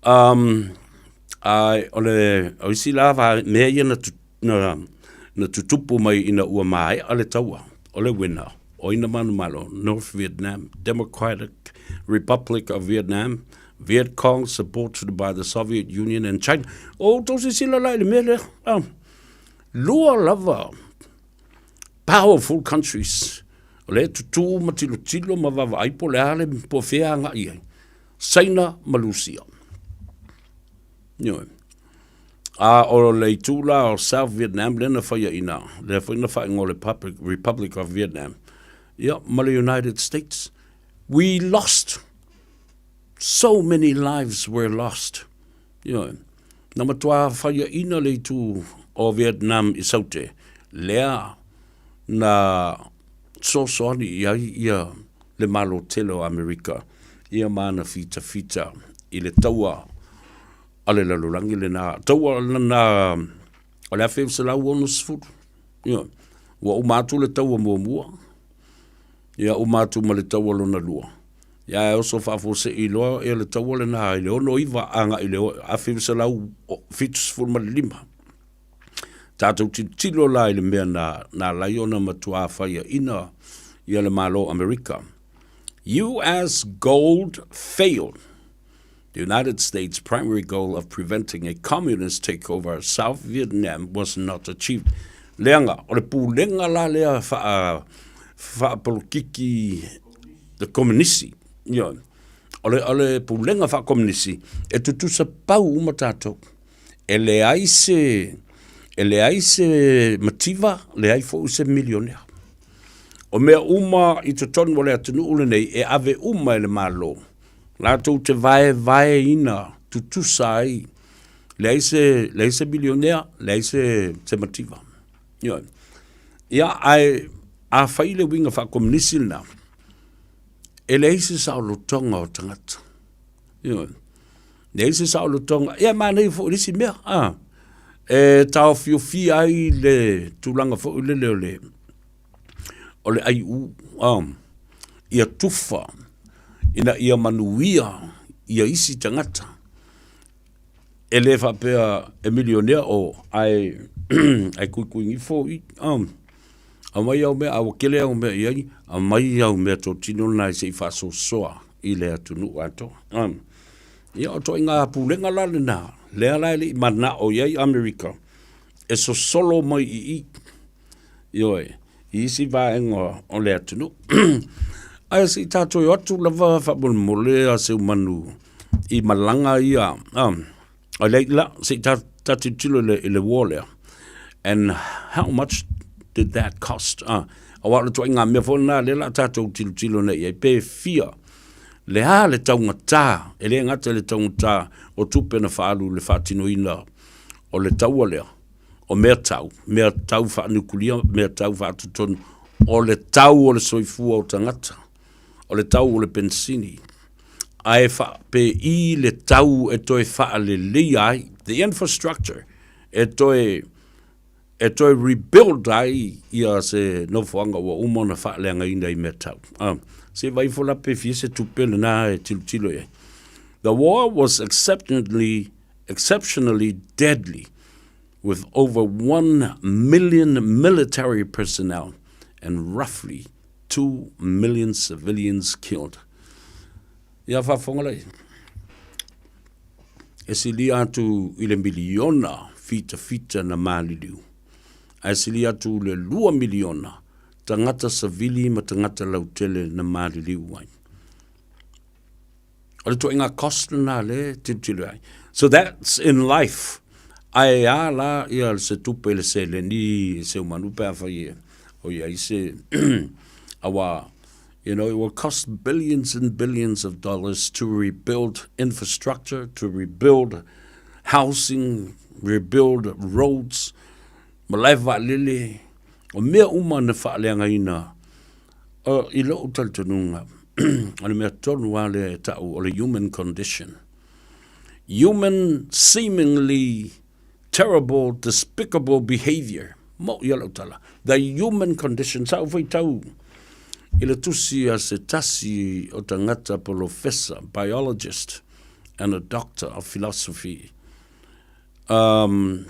um ai o le o isi la va mea ia na na na tutupu mai ina ua maea le taua o le winner o ina manumalo North Vietnam Democratic Republic of Vietnam Viet Cong supported by the Soviet Union and China. O outou silasila la i le mea lea. Ah. Lua lava powerful countries o lea e tutū ma tilotilo ma vaavaai po o le a le po o fea agai i ai. Saina ma Lusia. Ioe. A o le itu la o South Vietnam lea na faia i ina, lea foi na faaigoa o le Republic of Vietnam, ia ma le United States. We lost So many lives were lost. Ioe. Na matua faiaina le itu o Vietnam i Saute, lea na fesoasoani i ai ia le Malo tele o Amerika ia ma ana fitafita i le taua a le lalolagi lena, taua lena o le 1960. Ioe. Ua uma atu le taua muamua, ia uma atu ma le taua lona lua. Ia e oso faafuasei loa ia le taua lena i le 69 agai i le 1975. Tatou tilotilo la i le mea na, na ala ai ona matuā faiaina ia le Malo o Amerika. US gold failed. The United States primary goal of preventing a communist takeover of South Vietnam was not achieved. Leaga, o le pulega la lea faa, faapolokiki the komunisi, ioe. O le, o le pulega faakomunisi, e tutusa pau uma tatou. E leai se, e leai se mativa, leai foi se milionea. O mea uma i totonu o le atunuu lenei, e ave uma e le Malo. Latou te vaevaeina tutusa ai, leai se, leai se milionea, leai se, se mativa. Ioe. Ia, ae a fai le uiga faakomunisi lena, e leai se saolotoga o tagata. Ioe. Leai se saolotoga. Ia, e manaia foi le isi mea, a, e taofiofia ai le tulaga foi lele o le, o le aiu, a, ia tufa ina ia manuia ia isi tagata. E le faapea e milionea o ae ae kuikuigifo i aumai au mea a ua tele au mea i ai, aumai au mea totino na se i faasoasoa i le atunuu atoa. Ia o ituaiga pulega la lena, lea la e le i manao i ai Amerika e sosolo mai i i, ioe, i isi vaega o le atunuu. Ae se i tatou o atu lava faamolemole a Seumanu i malaga ia, a le la, se i ta tilotilo i le war lea. And how much did that cost? Aua o le ituaiga mea foi lena lea o le a tatou tilotilo nei i ai, pe fia, le a le taugata, e le gata i le taugata o tupe na faaalu i le faatinoina o le taua lea, o mea tau, mea tau faaniukulia, mea tau faatotonu. O le tau o le soifua o tagata, o le tau o le penisini, ae faapei le tau e toe faaleleia ai, the infrastructure, e toe e toe rebuild ai ia se nofoaga ua uma ona faaleagaina i mea tau. Uh, se vai ifo la pe fia se tupe lena e tilotilo i ai. The war was exceptionally, exceptionally deadly with over 1 million military personnel and roughly 2 million civilians killed. Ia faafofoga lai. E silia atu i le miliona fitafita na maliliu, ae silia atu i le 2 miliona tagata savili ma tagata lautele na maliliu ai. O le ituaiga cost lena lea e tilotilo ai. So that's in life. Ae a la ia se tupe i le seleni i Seumanu pe afai e o i ai se aua you know it will cost billions and billions of dollars to rebuild infrastructure, to rebuild housing, rebuild roads, malae vaalele, o mea uma na faaleagaina o, i lou talitonuga o le mea tonu lava lea e tau o le human condition. Human seemingly terrible, despicable behaviour. Moʻi a lau tala. The human condition. Sa ou faitau i le tusi a se tasi o tagata polofesa, biologist and a doctor of philosophy, um,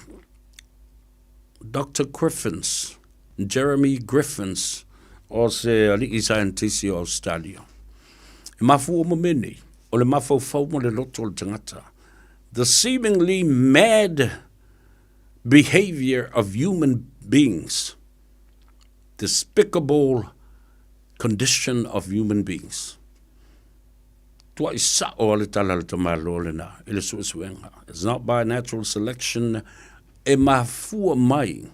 Doctor Griffins, Jeremy Griffins, o se aliʻi saienitisi o Australia. E mafua uma mea nei, o le mafaufau ma le loto o le tagata. The seemingly mad behavior of human beings. Despicable condition of human beings. Tuaʻi sao a le tala a le tamaloa lena i le suesuega. It's not by natural selection e mafua mai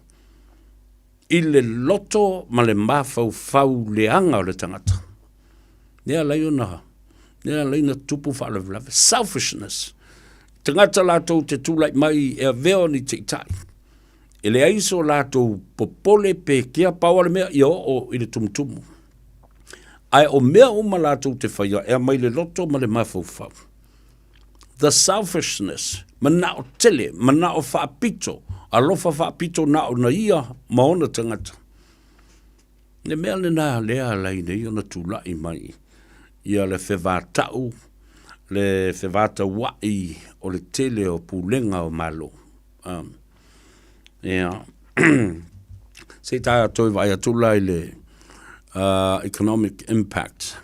i le loto ma le mafaufau leaga o le tagata. Lea alai ona, lea alai na tupu faalavelave. Selfishness. Tagata latou te tulai mai e avea o ni taitai. E leai so latou popole pe kea pau o le mea ia oo i le tumutumu. Ae o mea uma latou te faia e aumai le loto ma le mafaufau. The selfishness, manao tele, manao faapito, alofa faapito na ona ia ma ona tagata. Le mea lena lea alai nei ona tulai mai ia le fevatau, le fevataua'i o le tele o pulega o Malo. Um, ia, se i tatou vaai atu la i le uh, economic impact.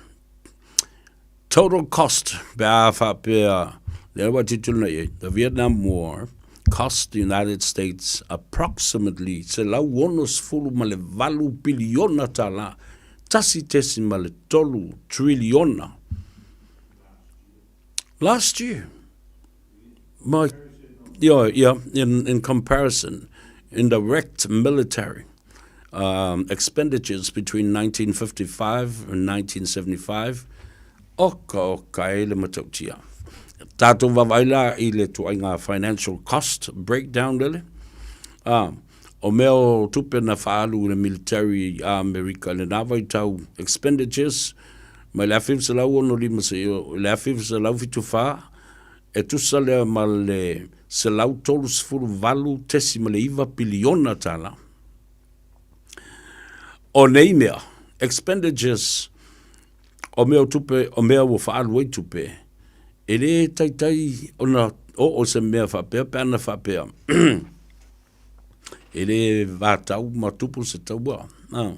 Total cost, pe a faapea, lea ua tilotilo nei i ai, the Vietnam War cost the United States approximately 168 piliona tālā, 1.3 triliona. Last year, my, yeah, yeah, in, in comparison, in direct military um, expenditures between 1955 and 1975, oka oka e le matautia. Tātou vaavaai la i le tuaiga financial cost breakdown lele. Ah, o mea o tupe na faaalu i le military a Amerika i lena vaitau expenditures mai le 1965 seia oo i le 1974, e tusa lea ma le $138.9 piliona tala. O nei mea, expenditures, o mea o tupe, o mea ua faaalu ai tupe, e le taitai ona oo se mea faapea pe ana faapea e le vatau ma tupu se taua. Ah.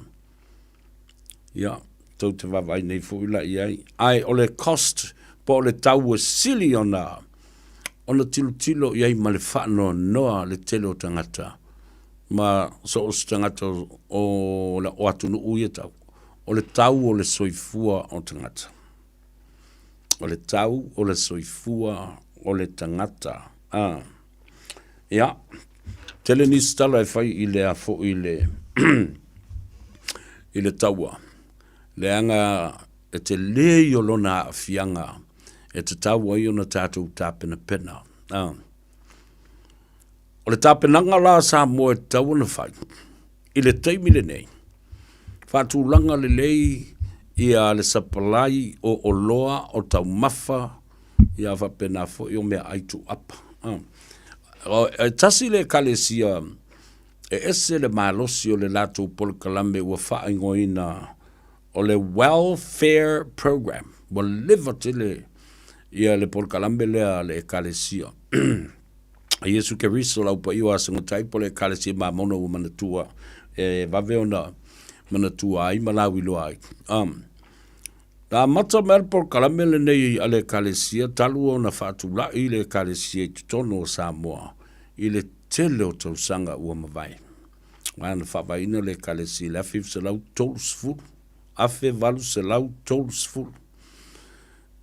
Ia, tou te vaavaai nei foi la i ai. Ae o le cost po o le tau e sili ona ona tilotilo i ai ma le faanoanoa le tele o tagata ma so o se tagata o, o atunuu ia tau. O le tau o le soifua o tagata. O le tau o le soifua o le tagata. Ah. Ia, tele nisi tala e fai i le a foi i le, i le taua. Leaga e telē ia o lona aafiaga e tatau ai ona tatou tapenapena. Ah. O le tapenaga la a Samoa e tatau ona fai i le taimi lenei, Faatulaga lelei ia le sapalai o oloa o taumafa ia faapena foi o meaai tuuapa. E tasi le Ekalesia e ese le malosi o le latou polokalame ua faaigoaina o le Welfare Program. Ua leva tele ia le polokalame lea a le Ekalesia a Iesu Keriso le Au Paia o Aso Gatai po o le Ekalesia Mamona ua manatua e vave ona manatua ai ma lauiloa ai. Na amata mai le polokalame lenei a le Ekalesia talu ona faatulai le Ekalesia i totonu o Samoa i le tele o tausaga ua mavae. Aua na faavaeina le Ekalesia i le 1930, 1830.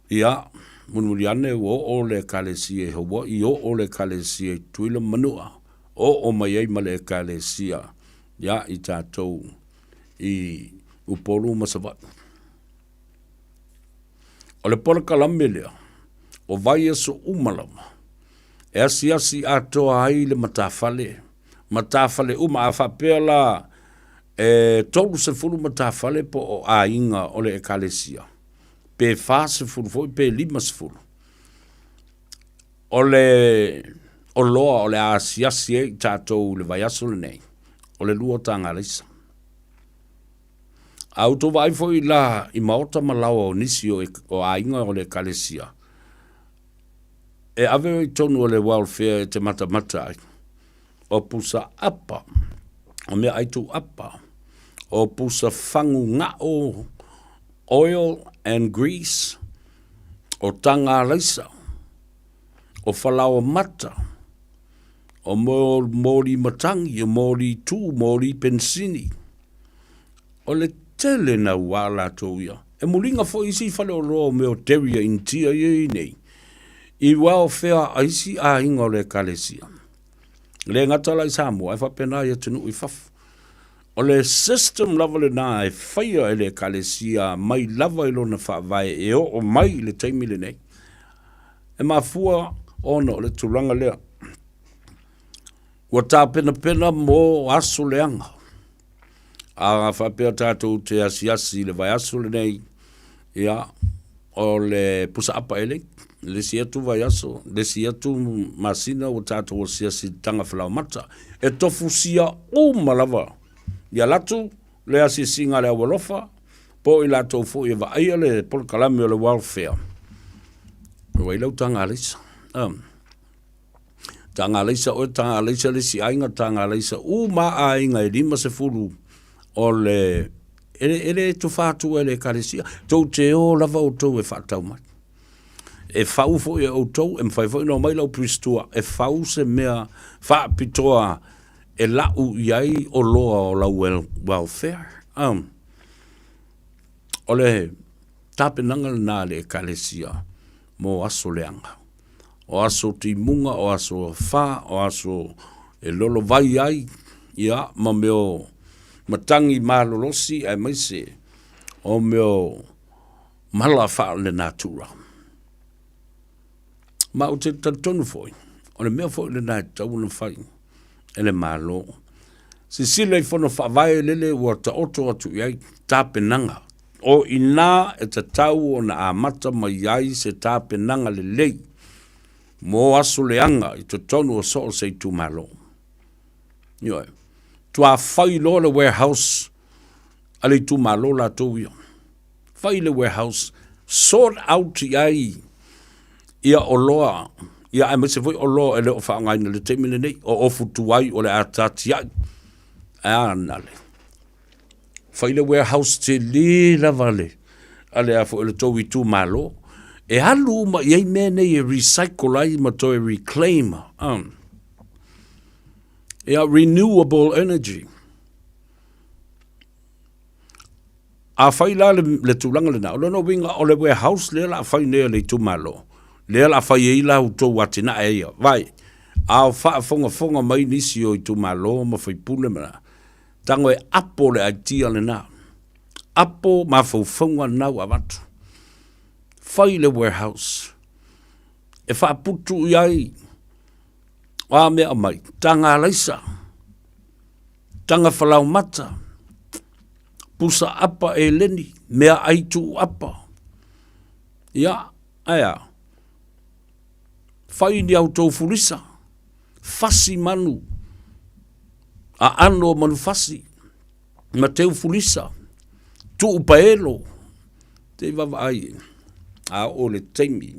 Ia, mulimuli ane ua oo le Ekalesia i Hawaii, oo le Ekalesia i Tutuila ma Manua, oo mai ai ma le Ekalesia ia i tatou i Upolu ma Savaii. O le polokalame lea, o vaiaso uma lava, e asiasi atoa ai le matafale, matafale uma. A faapea la e 30 matafale po o aiga o le Ekalesia, pe 40 foi pe 50, o le oloa o le a asiasi ai i tatou i le vaiaso lenei, o le lua taga alaisa. A outou vaai foi la i maota ma laoa o nisi o, o aiga o le ekalesia, e ave i totonu o le welfare e te matamata ai, o pusa apa, o meaai tuuapa, o pusa fagu gao, oil and grease, o taga alaisa, o falaoa mata, o moli matagi, o moli tū, moli penisini. O le tele naua latou ia. E muliga foi isi faleoloa o mea o dairy a Initia ia e i ai nei, i welfare a isi aiga o le Ekalesia. E le gata la i Samoa, ae faapena i atunuu i fafo. O le system lava lena e faia e le Ekalesia mai lava i lona faavae e oo mai i le taimi lenei. E mafua ona o le tulaga lea. Ua tapenapena mo aso leaga. A faapea tatou te asiasi i le vaiaso lenei, ia, o le pusaapa elei, le isi atu vaiaso, le isi atu masina ua tatou asiasi i le taga falaoamata. E tofusia uma lava ia latu le asiasiga a le aualofa, po o i latou foi e vaaia le polokalame o le welfare. Ua i lau taga alaisa. Taga alaisa oe, taga alaisa le isi aiga, taga alaisa uma lava aiga e 50 o le e, e le tofa atu e le ekalesia. Tou te o lava outou e faatau mai. E fau foi e outou, e mafai foi ona omai lau puisitua e fau se mea faapitoa e lau i ai oloa o lau welfare. O le tapenaga lena a le ekalesia mo aso leaga. O aso timuga, o aso afa, o aso e lolovai ai, ia, ma mea o matagi malolosi aemaise o mea o mala faalenatura. Ma ou te talitonu foi, o le mea foi lena e tatau ona fai e le Malo. Silasila i fono faavae lele ua taoto atu i ai tapenaga. O i ina e tatau ona amata mai ai se tapenaga lelei mo aso leaga i totonu o so o se itumalo. Ioe. Matua fai loa le warehouse a le itumalo latou ia. Fai le warehouse, sort out i ai ia oloa, ia aemaise foi oloa e le o faaaogaina i le taimi lenei, o ofu tuai o le a tatiai. Ae a na le? Fai le warehouse tele lava a le, a le a foi o le tou itumalo, e alu uma i ai mea nei e recycle ai ma toe reclaim. Ia, renewable energy. Afai la le, le tulaga lena, o lona uiga o le warehouse lea o le a fai nei a le itumalo, lea o le a fai ai la outou atinae ia, vai, a o faafogafoga mai nisi o itumalo ma faipule ma, tago e apo le idea lena, apo mafaufauga lena ua avatu. Fai le warehouse e faaputu i ai o a mea aumai, taga alaisa, taga falaomata, Pusa apa eleni, meaai tuu apa. Ia, ae a? Fai ni a outou fulisa, fasi manu, aano o manufasi, ma teu fulisa, tuu paelo, te i vaavaai, a oo le taimi,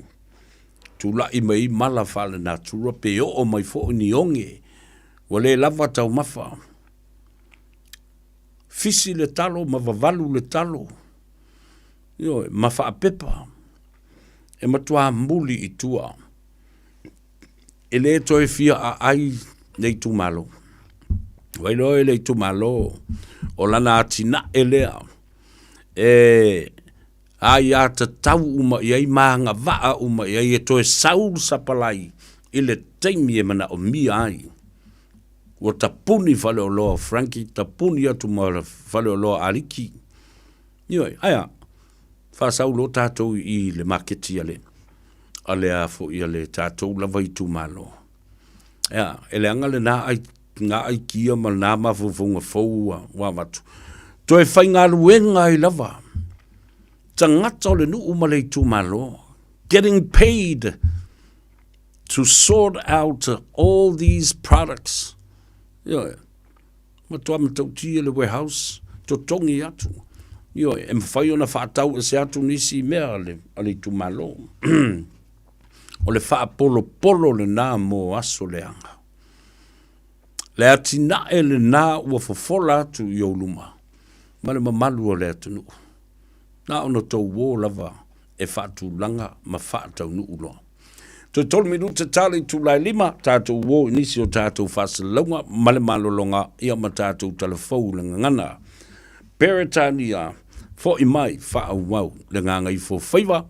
tulai mai ai mala faalenatura pe oo mai foi ni oge, ua le lava taumafa. Fisi le talo ma vavalu le talo, ioe, ma faapepa, e matua muli i tua. E le toe fia aai le itumalo. Ua iloa e le itumalo o lana atinae lea e aiatatau uma i ai ma agavaa uma i ai e toe sau le sapalai i le taimi e manaomia ai. Ua tapuni faleoloa o Frankie, tapuni atu ma faleoloa a Aliki. Ioe, ae a? Faasau loa tatou i le maketi a le a le a foi a le tatou lava itumalo. Ea, e leaga lena ai ngā aikia ma lena mafaufauga fou ua, ua avatu. Toe faigaluega ai lava tagata o le nuu ma le itumalo, getting paid to sort out all these products. Ioe, matua matautia le warehouse, totogi atu. Ioe, e mafai ona faatau ese atu nisi mea a le, a le itumalo. o le faapolopolo lena mo aso leaga. Le atinae lena ua fofola atu i ou luma ma le mamalu o le atunuu. Na ona tou uō lava e faatulaga ma faataunuu loa. Toe tolu minute ta le itula e lima, tatou uō i nisi o tatou faasalalauga ma le malologa ia ma tatou talafou i le gagana. Peretania, fo'i mai, faaauau le gagaifo faiva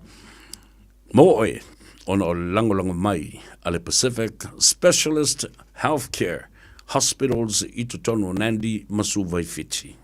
mo oe ona o le lagolago mai a le Pacific Specialist Healthcare Hospitals i totonu o Nandi ma Suva i Fiti.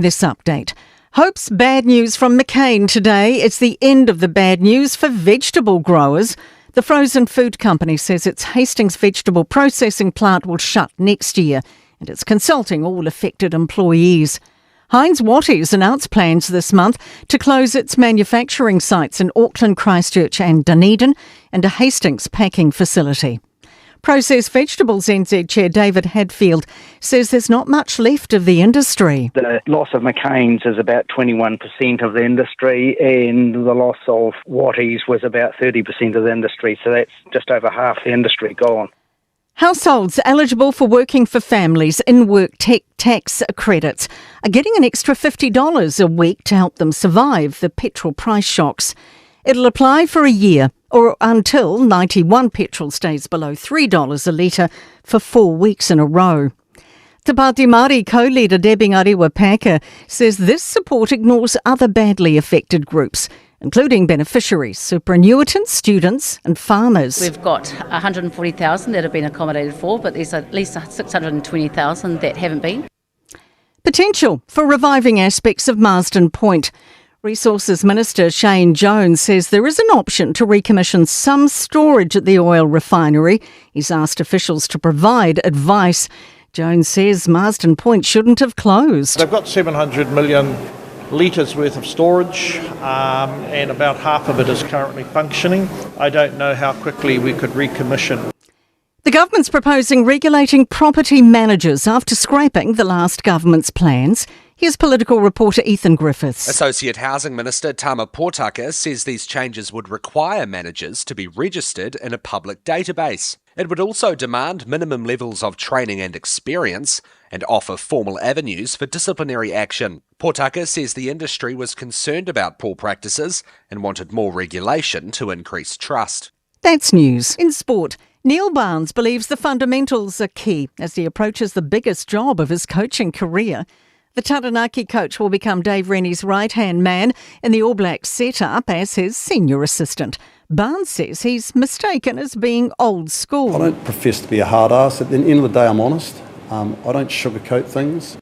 In this update, Hope's bad news from McCain today. It's the end of the bad news for vegetable growers. The frozen food company says its Hastings vegetable processing plant will shut next year and it's consulting all affected employees. Heinz Wattie's announced plans this month to close its manufacturing sites in Auckland, Christchurch and Dunedin and a Hastings packing facility. Processed Vegetables NZ Chair David Hadfield says there's not much left of the industry. The loss of McCain's is about 21% of the industry, and the loss of Wattie's was about 30% of the industry, so that's just over half the industry gone. Households eligible for Working for Families in Work Tech tax credits are getting an extra $50 a week to help them survive the petrol price shocks. It'll apply for a year or until 91 petrol stays below $3 a litre for four weeks in a row. Te Pāti Māori co-leader Debbie Ngarewa Packer says this support ignores other badly affected groups, including beneficiaries, superannuitants, students and farmers. We've got 140,000 that have been accommodated for, but there's at least 620,000 that haven't been. Potential for reviving aspects of Marsden Point. Resources Minister Shane Jones says there is an option to recommission some storage at the oil refinery. He's asked officials to provide advice. Jones says Marsden Point shouldn't have closed. They've got 700 million litres worth of storage, um, and about half of it is currently functioning. I don't know how quickly we could recommission. The government's proposing regulating property managers after scraping the last government's plans. Here's political reporter Ethan Griffiths. Associate Housing Minister Tama Potaka says these changes would require managers to be registered in a public database. It would also demand minimum levels of training and experience and offer formal avenues for disciplinary action. Potaka says the industry was concerned about poor practices and wanted more regulation to increase trust. That's news. In sport, Neil Barnes believes the fundamentals are key as he approaches the biggest job of his coaching career. The Taranaki coach will become Dave Rennie's right hand man in the All Blacks setup as his senior assistant. Barnes says he's mistaken as being old school. I don't profess to be a hard ass. At the end of the day, I'm honest. Um, I don't sugarcoat things.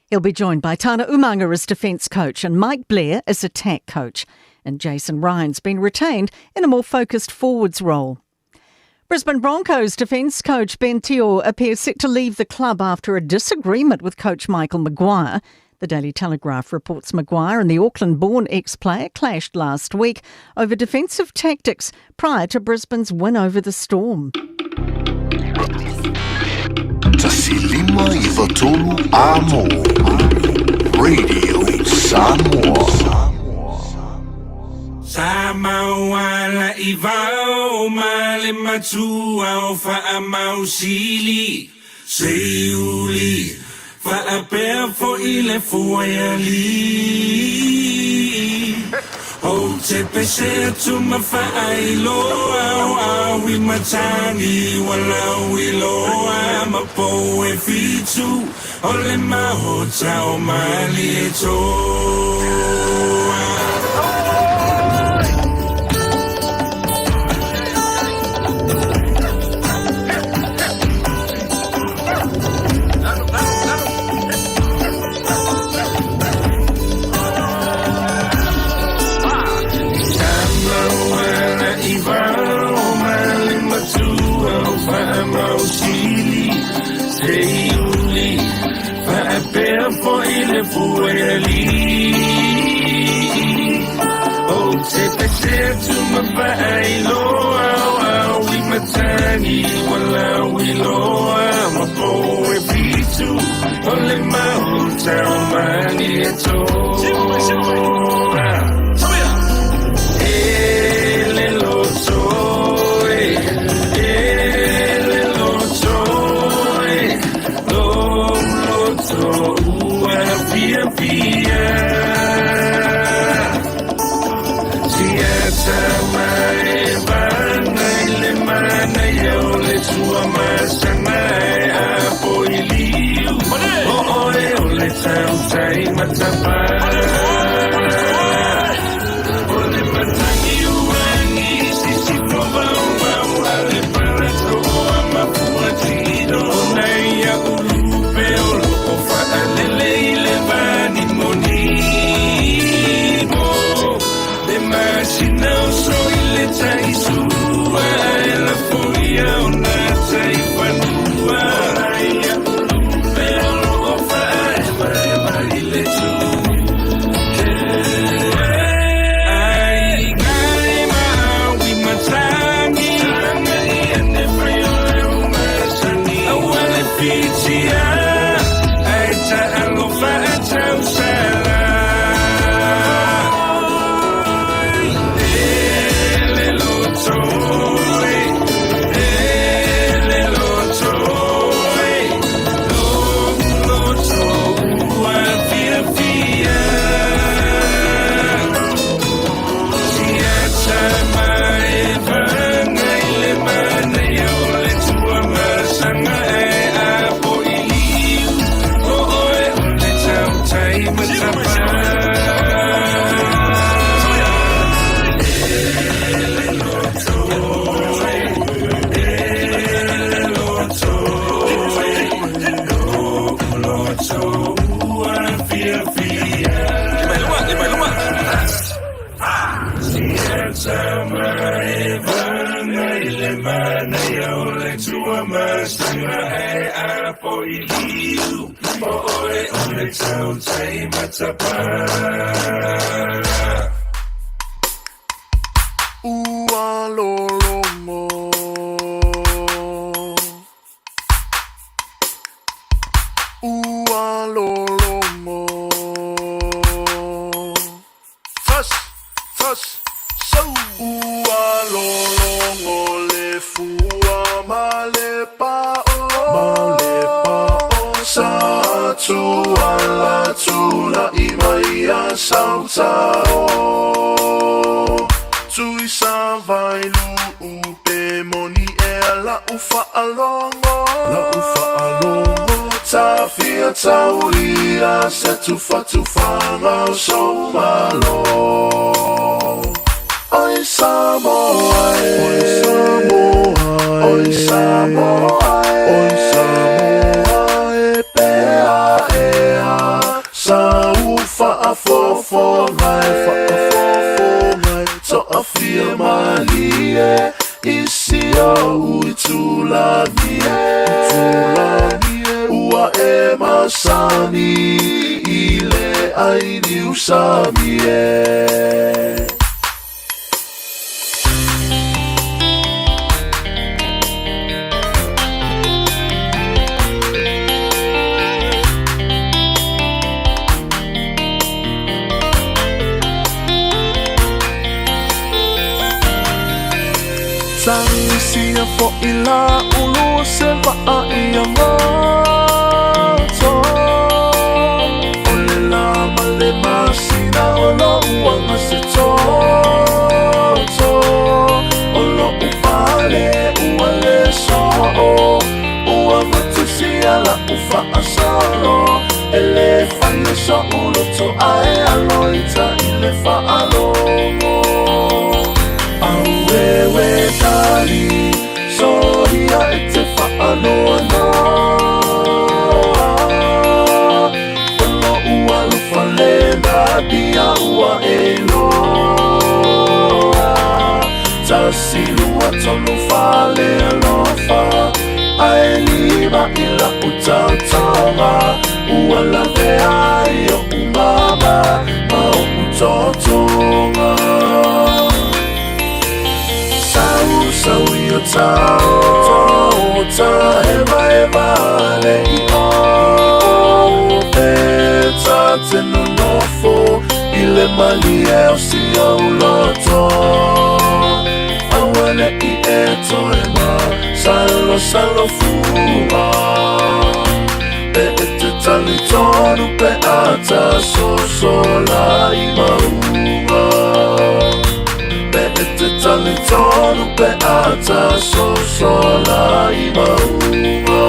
He'll be joined by Tana Umaga as defence coach and Mike Blair as attack coach. And Jason Ryan's been retained in a more focused forwards role. Brisbane Broncos defence coach Ben Te'o appears set to leave the club after a disagreement with coach Michael Maguire. The Daily Telegraph reports Maguire and the Auckland born ex player clashed last week over defensive tactics prior to Brisbane's win over the Storm. Radio Samoa. Sa mauala i vao ma le matua o faamausili Seiuli faapea foi le fuaialii Ou te pese atu ma faailoa o aui matagi ua lauiloa ma pou e fitu o le maota o Malietoa. masina e a po i liu O oe o le tautai matapala. Ua lologo. Ua lologo. Fas, fas, sau. Ua lologo le fua ma le pa'o. Ma le pa'o. Sa tuala tula'i mai a sautao. Tui sa vai lu'u pe moni ea la'u fa'alogo. La'u fa'alogo. Tafia taulia se tufatufaga o sou malo. Oi Samoa e. Oi Samoa e. Oi Samoa e. Oi Samoa e pea ea. Sa u faafofoga e faafofoga e toafia malie i si ou itulagi e itulagi e ua e masani i le ai niusami e. Tagisia fo'i la ulu o se va'a ia goto. O le la ma le masina o lo'u aga se toto. O lo'u fale ua le so'o. Ua matusia la'u fa'asolo. E lē fai o so'u loto ae alo ita i le fa'alogo. Auewe tali soia e te fa'anoanoa. O lo'u alofa lena dia ua e iloa. Tasi lua tolu fale alofa ae lima i la'u taotoga. Ua lavea ai o'u mama ma o'u totoga. Sau sau i o tao ta hevaheva le i o pe ta te nonofo i le malie o si ou loto. Aua ne'i e toe masalosalo fua. Pe e te talitonu pe a ta sosola i mauga. Pe e te talitonu pe a ta sosola i mauga.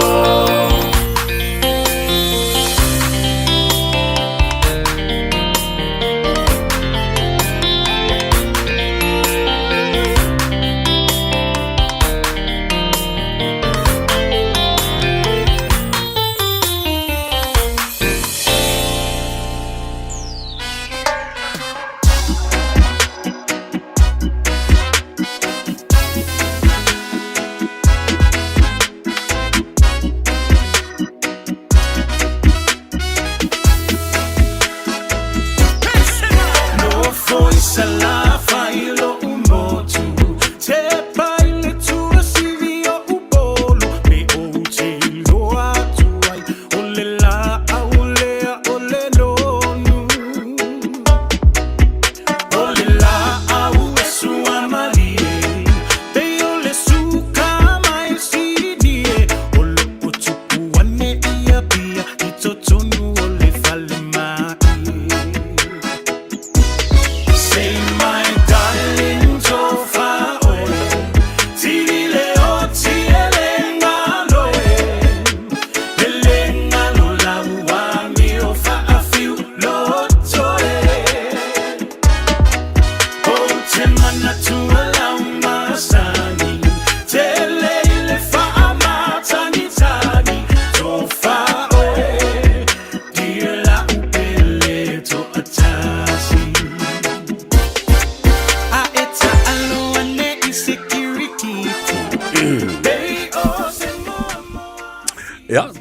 Nofo i Salafai lo'u motu Tepa i le tuasivi o Upolu Me ou te iloa atu ai O le la'au lea o le nonu O le la'au e suamalie Pei o le suka mai Sini e O lo'o tupu ane i Apia I totonu o le falemai. Say my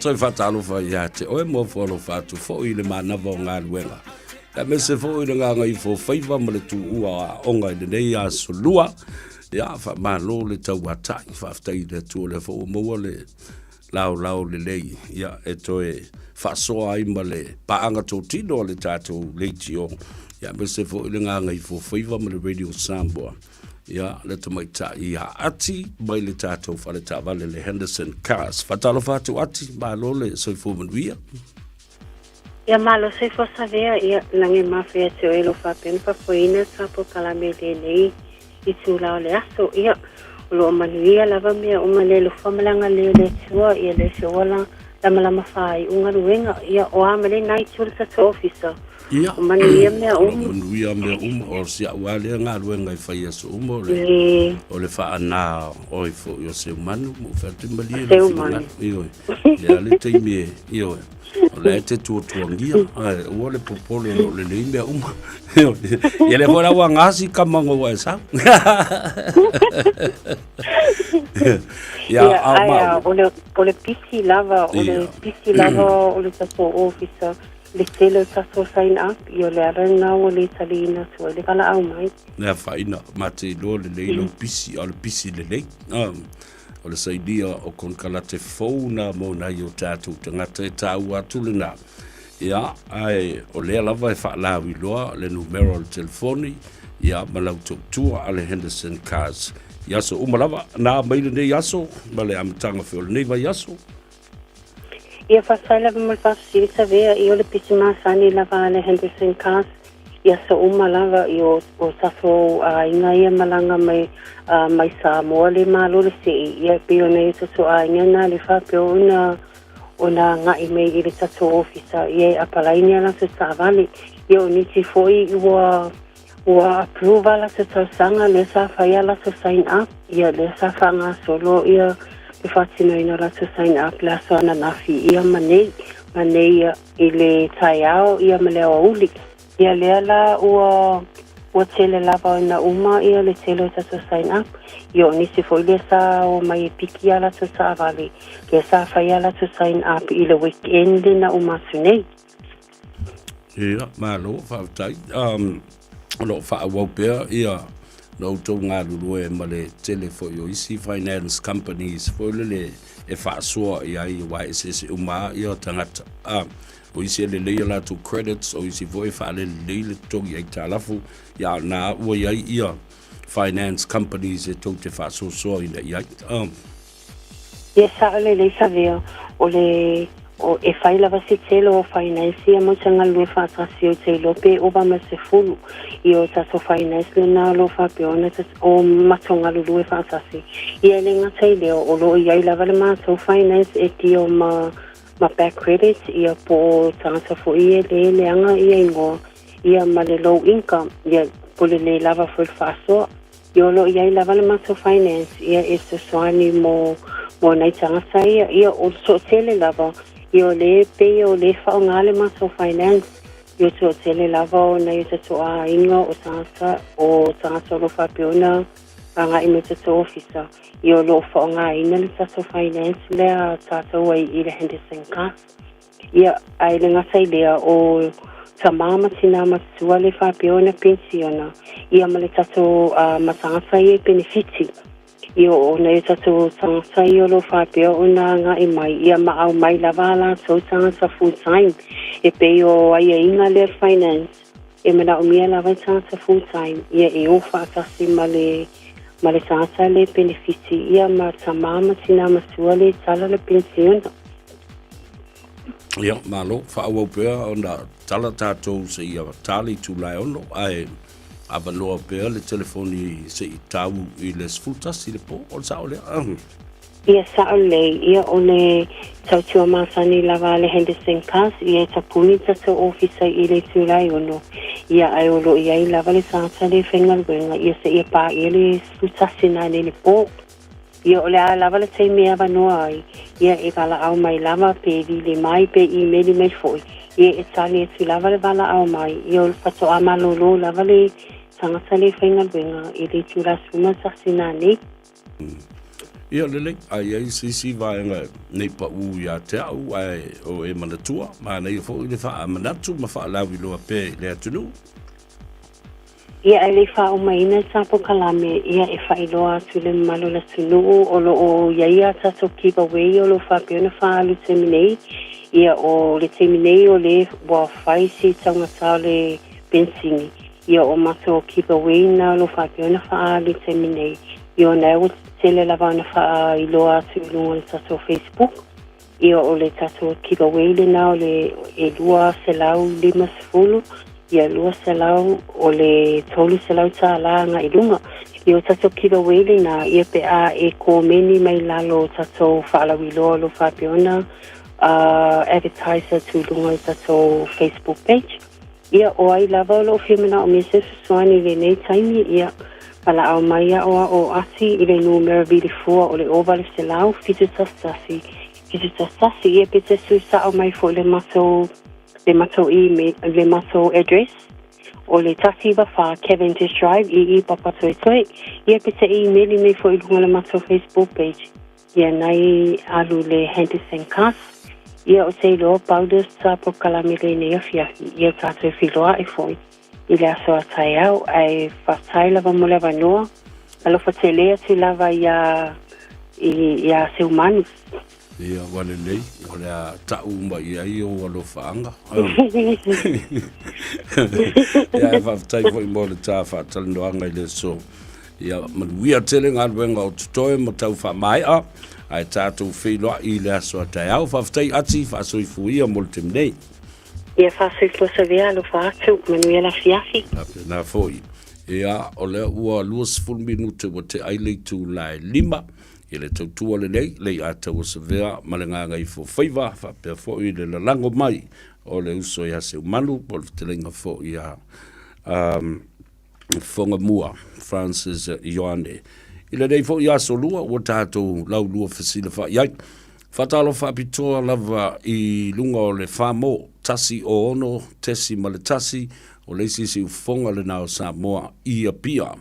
Toe faatalofa ia te oe mo alofa atu foi i le manava o galuega. Aemaise foi le gagaifo faiva ma le tuua o aoga i lenei aso lua. Ia, faamalo le tauatai, faafetai i le Atua o lea foi ua maua le laolao lelei, ia, e toe faasoa ai ma le paaga totino a le tatou leitio, ia, aemaise foi le gagaifo faiva ma le Radio Samoa. Ia, le tamaitai ia Ati mai le tatou fale taavale le Henderson Cars. Faatalofa atu Ati, malo le soifua manuia. Ia malo soifua Savea, ia lagi e mafe ia te oe lo faapea ona faafoeina sa polokalame i lenei itula o le aso. Ia, o lo o manuia lava mea uma le alofa ma le agalelei o le Atua, ia le se ua lamalama faaiu galuega. Ia, o a ma lena itu o le tatou ofisa? Ia, O manuia mea o uma. manuia mea uma, o si au lava lea galuega e fai aso uma, o le, o le faana oe foi o Seumanu, mo fai atu malie le finagalo. Ioe, le a le taimi e, ioe, o la e te tuatuangia, ae ua le popole o lo o lelei mea uma. Ia lea foi la ua gasi kama ngo ua e sau. Ia, a ai, a, o le, o le pisi lava, o le pisi lava o le tatou ofisa, le tele o tatou sign up, ia o le ala lena ua le taliina atu ai le valaau mai. Le afaina, ma te iloa lelei lou pisi, a o le pisi lelei. O le sainia o konekarate fou na mo nai o tatou tagata e taua atu lena. Ia, ae o lea lava e faalauiloa le numera o le telefoni, ia, ma lau tautua a le Henderson Cars i aso uma lava. Na mai lenei aso ma le amataga foi o lenei vaiaso. Ia, faafetai lava mo le faafesili Savea, ia o le pisi masani lava a le Henderson Cars i aso uma lava, ia o, o tatou aiga ia malaga mai, uh, mai Samoa le malo le sei, ia e pei ona ia tatou aiga na le faapea ona ona agai mai i le tatou ofisa, ia e apalaini a latou taavale. Ia o nisi foi ua Ua approve a latou tausaga lea sa fai a latou sign up, ia lea sa faagasolo ia le faatinoina o latou sign up le aso ananafi ia ma nei, ma nei ia i le taeao ia ma le aoauli. Ia lea la ua ua tele lava ina uma ia le tele o tatou sign up, ia o nisi foi lea sa omai e piki a latou taavale, lea sa fai a latou sign up i le weekend na uma atu nei. Ia, malo, faafetai. Um, o lo o faaauau pea ia lo outou galulue ma le tele foi o isi finance companies foi lele e faasoa i ai aua e eseese uma lava ia tagata. Ah, o isi e lelei a latou credits, o isi foi e faalelelei le totogi aitalafu, ia na ua i ai ia finance companies e tou te faasoasoaina i ai. Um, Ia sao lelei Savea, o le o e fai lava se tele o finance ia mo te galulue faatasi o te iloa pe ova ma se fulu ia o tatou finance lena o lo o faapea ona o matou galulue faatasi. Ia e le gata i lea o lo o i ai lava le matou finance e deal ma ma back credit ia po o tagata foi e le leaga ia igoa ia ma le low income ia po le le lava foi le faasoa. Ia o lo o i ai lava le matou finance ia e fesoasoani mo mo nai tagata ia. Ia o le toatele lava, ia o lea e pei o lea e faaaoga le matou finance, ia o le toatele lava o nai o tatou aiga o tagata o tagata o lo o faapea ona agai mai i tatou ofisa, ia o lo o faaaogaina le tatou finance lea a tatou ai i le Henderson Card. Ia, ae le gata i lea, o tamā ma tinā matutua le faapea ona penisiona, ia ma le tatou uh, ma tagata ia i penefiti. Ia o nai o tatou tagata ia o lo o faapea ona agai mai, ia ma aumai lava a latou tagata full time, e pei o aiaiga lea finance, e manaomia lava i tagata full time, ia e o faatasi ma le ma le tagata le penefiti, ia ma tamā ma tinā matua le tala le penisiona. Ia, malo, faaauau pea ona tala tatou seia ta le itula e 6, ae avanoa pea le telefoni se i tau i le 11 i le po, o le sao lea. Ia sao lelei, ia o le tautua masani lava a le Henderson Cars, ia e tapuni le tatou ofisa i le itula e 6, ia ae o lo o i ai lava le tagata le faigaluega, ia seia paia le 11 nanei le po. Ia o le a lava le taimi e avanoa ai, ia e valaau mai lava pe vili mai pe imeli mai foi, ia e tali atu lava le valaau mai, ia o le faatoa malōlō lava le tagata le faigaluega i le itula 11 nanei. Ia lelei, a i ai se isi vaega nei paʻū ia te au, ae o e manatua, manaia foi le faamanatu ma faalauiloa pea i le atunuu. Ia ae le i faauma-ina le ta polokalame, ia e faailoa atu i le mamalu o le atunuu o lo o i ai a tatou giveaway o lo o faapea ona faaalu i le taimi nei. Ia o le taimi nei o le ua fai si taugata o le penisini. Ia o matou giveaway na o lo o faapea ona faaalu i le taimi nei. Ia ona ua tele lava ona faailoa atu i luga o le tatou Facebook. Ia o le tatou giveaway lena o le e 250, ia 200 o le 300 tālā agai i luga. Ia o tatou giveaway lena, ia pe a e komeni mai lalo o tatou faalauiloa o lo o faapea ona uh, advertise atu i luga o le tatou Facebook page. Ia, o ai lava o lo o fia manaomia se fesoasoani i lenei taimi, ia, valaau mai aʻoaʻo Ati i le numera vilifua o le 0800 711 711, ia pe te sui sao mai foi le matou, le matou email, le matou address, o le 194 Cavendish Drive, II Papatoetoe, ia pe te email mai foi i luga o le matou Facebook page. Ia nai alu le Henderson Cast, ia o te iloa pau lea o se ta polokalame i lenei afiafi, ia tatou feiloai foi i le aso a taeao, ae faafetai lava mo le avanoa. Alofa tele atu lava iā iā Seumanu. Ia, ua lelei, o le a ta'u uma i ai ou alofaaga. Ia, ae faafetai foi mo le ta faatalanoaga i le aso. Ia manuia tele galuega o totoe ma tau faamaea, ae tatou feiloai i le aso a taeao. Faafetai Ati, faasoifua mo le taimi nei. Ia faasoifua Savea, alofa atu, manuia le afiafi. Faapena foi. Ia, o lea ua 20 minute ua tea ai le itula e 5 i le tautua lenei, le Iataua Savea ma le Gagaifofaiva, faapea foi le lalago mai o le uso ia Seumanu po o le fetalaiga foi ia um, Fogamua Francis Ioane. I lenei foi aso lua ua tatou laulua fesilafai ai. Faatalofa faapitoa lava i luga o le FAMO 106.1 o le isi siufofoga lena o Samoa i Apia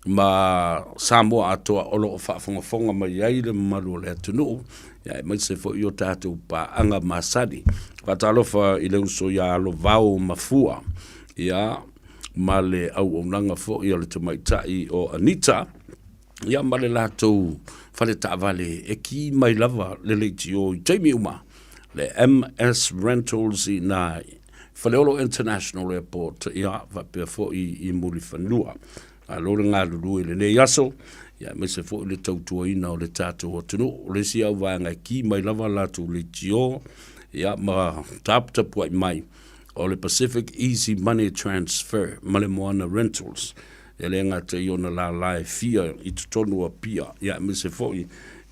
ma Samoa atoa o lo o faafogafoga mai ai le mamalu o le atunuu aemaise foi o tatou paaga masani. Faatalofa i le uso ia Alovao Mafua ia ma le auaunaga foi a le tamaitai o Anita, ia ma le latou fale taavale e ki mai lava le leitio i taimi uma, le MS Rentals i ina i Faleolo International Airport, ia faapea foi i Mulifanua. Malo le galulue i lenei aso, ia aemaise foi le tautuaina o le tatou atunuu. O le isi au vaega e ki mai lava latou leitio, ia ma taputapuai mai, o le Pacific Easy Money Transfer ma le Moana Rentals, e le gata i ona lala e fia i totonu o Apia, ia aemaise foi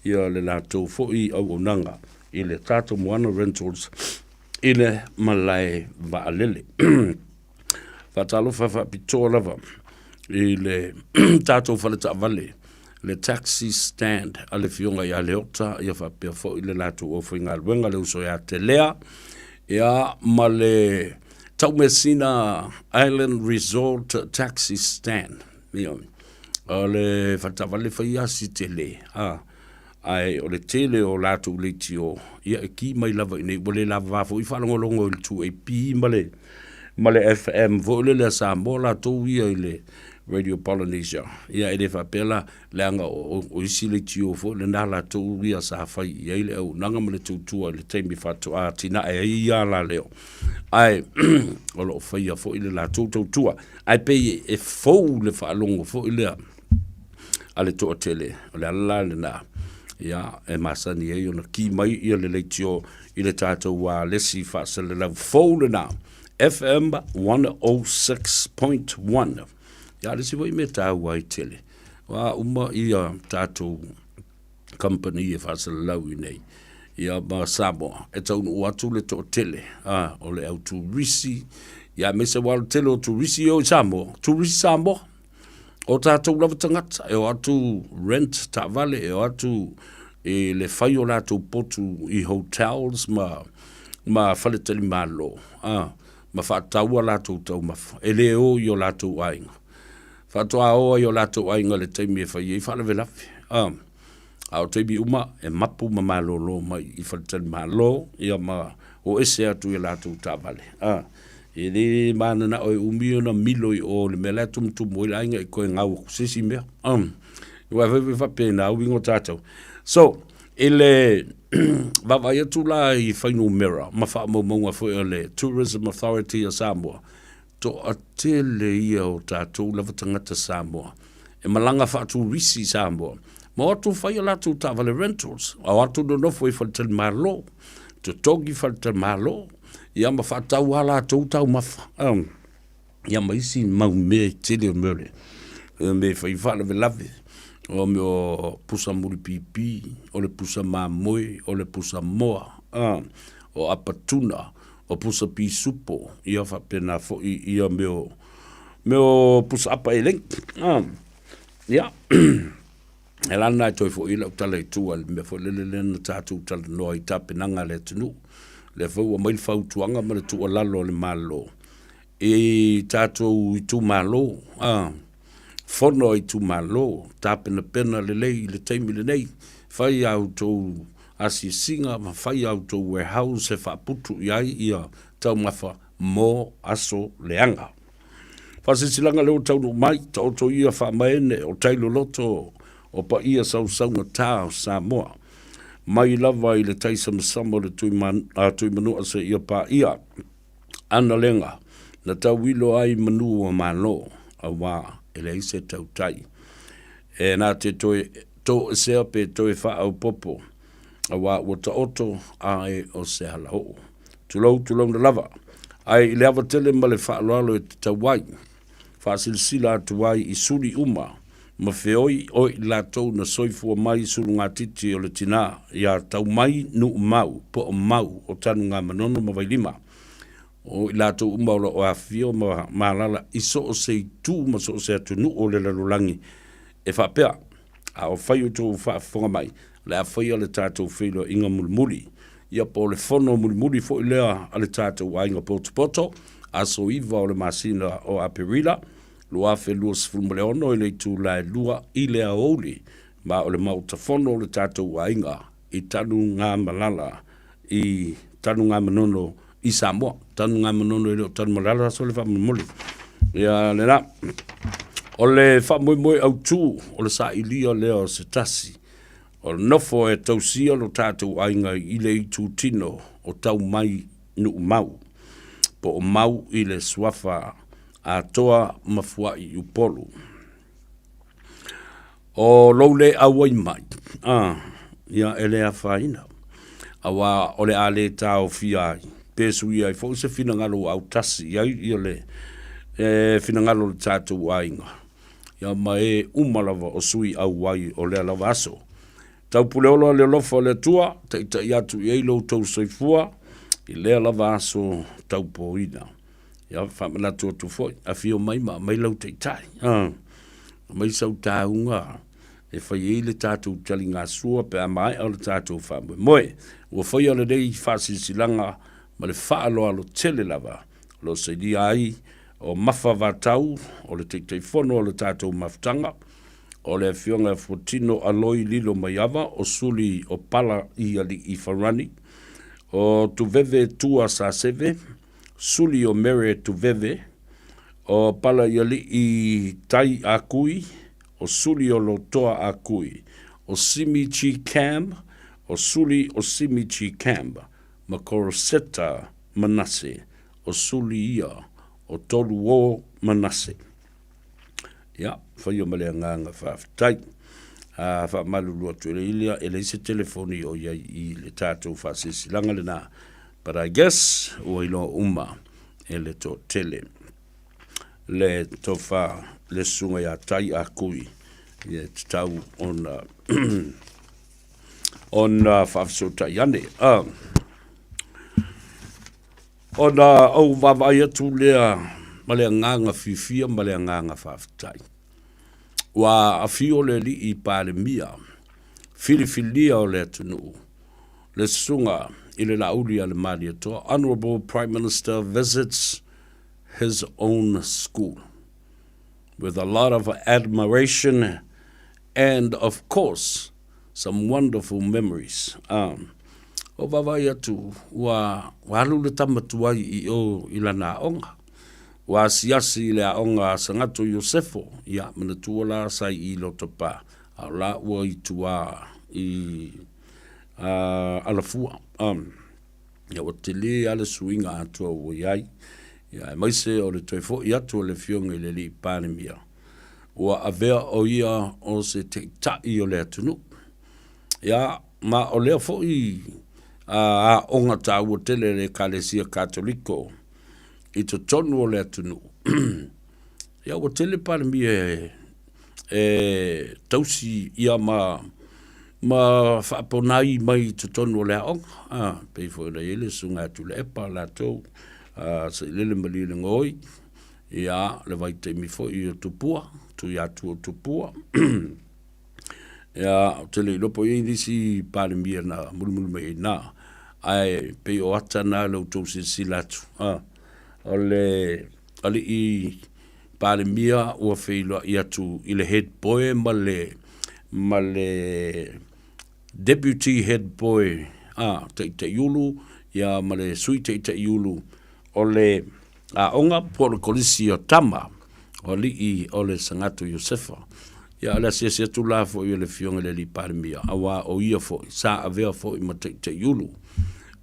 ia le latou foi auaunaga i le tatou Moana Rentals i le malae vaalele. Faatalofa faapitoa lava i le tatou fale taavale, le taxi stand a le Afioga ia Leota, ia faapea foi le latou aufaigaluega, le uso ia Telea, ia ma le Taumeasina Island Resort Taxi Stand. Ia, o le fale taavale fai lava si tele, a, ae o le tele o latou leitio, ia e ki mai lava i inei, ua le lavava foi faalogologo i le 2AP ma le ma le FM foi lele a Samoa latou ia i le Radio Polynesia. Ia e le faapea la, leaga o, o isi leitio foi lena latou ia sa fai i ai le auaunaga ma le tautua i le taimi faatoa atinae ai ia alaleo. Ae o lo o faia foi le latou tautua. Ae pei e fou le faalogo foi lea a le toatele, o le ala la lena ia e masani ai ona ki mai ia le leitio i le tatou ualesi faaselelau fou lena FM 106.1. Ia le isi foi mea taua ai tele, ua uma ia tatou company e faaselelau i nei ia ma Samoa e taunuu atu le toatele a, o le au turisi ia aemaise aua o le tele o turisi e o i Samoa, turisi Samoa. O tatou lava tagata e o atu rent taavale, e o atu i le fai o latou potu i hotels ma, ma faletalimalo, a, ma faatau a latou taumafa, e le o i o latou aiga. Faatoa o ai o latou aiga i le taimi e fai ai faalavelave, a. A o taimi uma e mapu ma malōlō mai i faletalimalo ia ma o ese atu i a latou taavale. A, e le mananao e umi ona milo i o i le mea la e tumutumu ai le aiga i koe gau aku se isi mea. Um, aua e fai foi faapena uiga o tatou. So, i le vaavaai atu la i fuainumera ma faamaumauga foi a le Tourism Authority a Samoa, Toatele ia o tatou lava tagata Samoa e malaga faaturisi i Samoa ma o atu fai a latou taavale rentals, a o atu nonofo i faletalimalo, totogi faletalimalo, ia ma faatau a latou taumafa, ia ma isi mau mea e tele o mea o le mea e fai faalavelave, o mea o pusa mulipipi, o le pusa mamoe, o le pusa moa, o apatuna, o pusa pisupo, ia faapena foi ia mea o, mea o pusa apa eleni. Ah, ia, e la lena e toe foi lau tala i tua i le mea foi lele lea na tatou talanoa i tapenaga a le atunuu. Lea foi ua aumai le fautuaga ma le tuualalo a le Malo i tatou itumalo, ah, fono a itumalo, tapenapena lelei i le taimi lenei, fai a outou asiasiga ma fai a outou warehouse e faaputu i ai ia taumafa mo aso leaga. Faasilasilaga lea ua taunuu mai, taoto ia faamaene o tai loloto o paia sausaugata o Samoa, mai lava i le tai samasama o le Tuimanua seia paia Analega, na tauilo ai manu o Malo, auā e leai se tautai. E nā te toe toesea pe toe faaopoopo, auā ua taoto ae o se alaoo. Tulou, tulouna lava. Ae i le ava tele ma le faaaloalo e tatau ai, faasilasila atu ai i suli uma ma feoi o i latou na soifua mai sulugatiti o le tinā iā Taumai Nuumau po o Mau o Tanugamanono ma Vailima, o i latou uma o lo o afifio ma maalaala i so o se itu ma so o se atunuu o le lalolagi e faapea, a o fai outou faafofoga mai, o le a faia le tatou feiloaiga mulimuli, ia po o le fono mulimuli foi lea a le tatou aiga potopoto, aso 9 o le masina o Aperila, 2026 i le itula e 2 i le aoauli, ma o le Maota Fono o le tatou aiga i Tanugamalala i Tanugamanono i Samoa. Tanugamanono e le o Tanumalala aso le faamolemole. Ia lena. O le faamoemoe autu o le sailia lea o se tasi o le nofo e tausia lo tatou aiga i le itutino o Taumai Nuumau, po o Mau i le suafa Atoa ma Fuai i Upolu. O lou le auai mai, a, ia e le afaina, auā o le a le taofia ai, pe suia ai foi se finagalo ua autasi i ai ia le e, finagalo o le tatou aiga, ia ma e uma lava o sui auai o lea lava aso. Taupuleola le alofa o le Atua, taitai atu i ai lo outou soifua i lea lava aso taupoina. Ia, faamanatu atu foi, afio mai ma aumai lau taitai. Ah, aumai sau tauga e fai ai le tatou taligasua pe a maea o le tatou faamoemoe. Ua faia lenei faasilasilaga ma le faaaloalo tele lava o lo o sainia ai o Mafa Vatau o le Taitaifono o le tatou mafutaga, o le Afioga ia Fuatino Aloi Lilo Maiava o Suli o Pala i Alii Farani, o Tuveve Tua Saseve, Suli o Mere Tuveve, o Palaialii Tai Akui, o Suli o Lotoa Akui, o Simi Chi Cam, o Suli o Simi Chi Cam, ma Koroseta Manase, o Suli ia o Toluo Manase. Ia, faia ma le agaga faafetai. A faamalulu atu e le e leai se telefoni o i ai i le tatou faasilasilaga lena. But I guess ua iloa uma e le toatele le tofa le susuga ia Tai a Kui ia e tatau ona ona faafesootai ane. Ona ou vaavaai atu lea ma le agaga fiafia ma le agaga faafetai. Ua afio le alii Palemia, filifilia o le atunuu, le susuga i le Laauli a le Malietoa, Honourable Prime Minister visits his own school with a lot of admiration and of course. Some wonderful memories. O vaavaai atu ua alu le tama tuai i o i lana aoga. Ua asiasi i le aoga a Sagato Iosefo, ia, manatua la sa i Lotopa, a o la ua i tua i Alafua. Ia ua tele lava le suiga atoa ua i ai, ia aemaise o le toe foi atu o le Afioga i le Alii Palemia, ua avea o ia o se Taitai o le atunuu. Ia, ma o lea foi aoga taua tele a le Ekalesia Katoliko i totonu o le atunuu, ia ua tele Palemia e tausi ia ma ma faaponai mai i totonu o le aoga, a, pei foi ona i ai le Susuga ia Tuilaepa latou, a, Sailele Malielegaoi, ia, le vaitaimi foi o Tupua, Tuiatua Tupua. Ia, ou te le iloa po o i ai nisi Palemia na mulimuli mai ai i ina, ae pei o ata na i la outou silasila atu, a, o le alii Palemia ua feiloai atu i le head boy ma le, ma le deputy head boy, a, Taitaiulu, ia ma le Sui Taitaiulu o le aoga po o le Kolisi o Tama o Alii o le Sagato Iosefa. Ia, o le asiasi atu la foi o le Afioga i le Alii Palemia, auā o ia foi sa avea foi ma Taitaiulu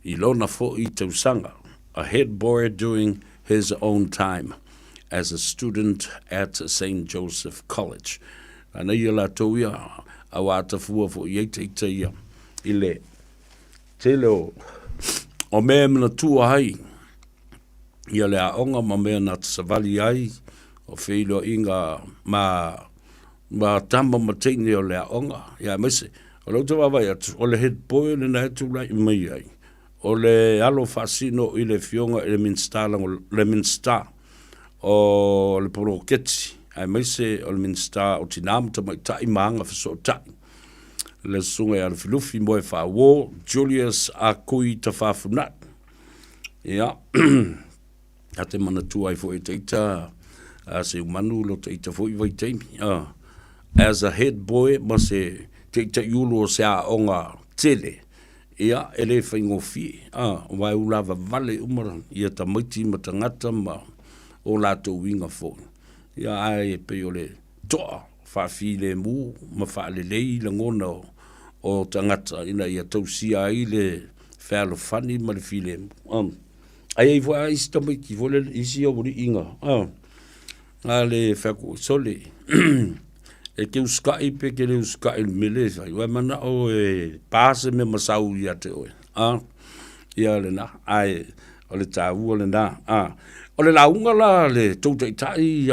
i lona foi tausaga, a head boy during his own time as a student at Saint Joseph College. Ana ia latou ia, auā tafua foi i ai ita ia i le tele o, o mea e manatua ai ia le aoga ma mea na te savali ai, o feiloaiga ma, ma tama ma teine o le aoga, ia aemaise, o lea ou te vaavaai atu, o le head boy lena e tulai mai ai, o le alo faasino i le Afioga i le Minisita Lagolago, le Minisita o le Poloketi, aemaise o le Minisita o Tina ma Tamaitai ma Agafesootai, le Susuga ia Lufilufi Moefaauo Julius Akui Tafafunai. Ia, ta te manatua ai foi e te ita a Seumanu lo te ita foi vaitaimi. As a head boy ma se teitaiulu o se aoga tele, ia, e le faigofie, aua e ulavavale uma ia tamaiti ma tagata ma o latou uiga foi. Ia, ae pei o le toa faafilemu ma faalelei lagona o tagata ina ia tausia ai le fealofani ma le filemu. Ae i ai foi lava isi tamaiti foi lele, isi aualiiga, a le fai atu, sole, e te usitai pe e te le usitai i le mea lea e fai, ua e manao e pa se mea masau ia te oe, ia lena, ae o le taua lena. O le lauga la a le tou taitai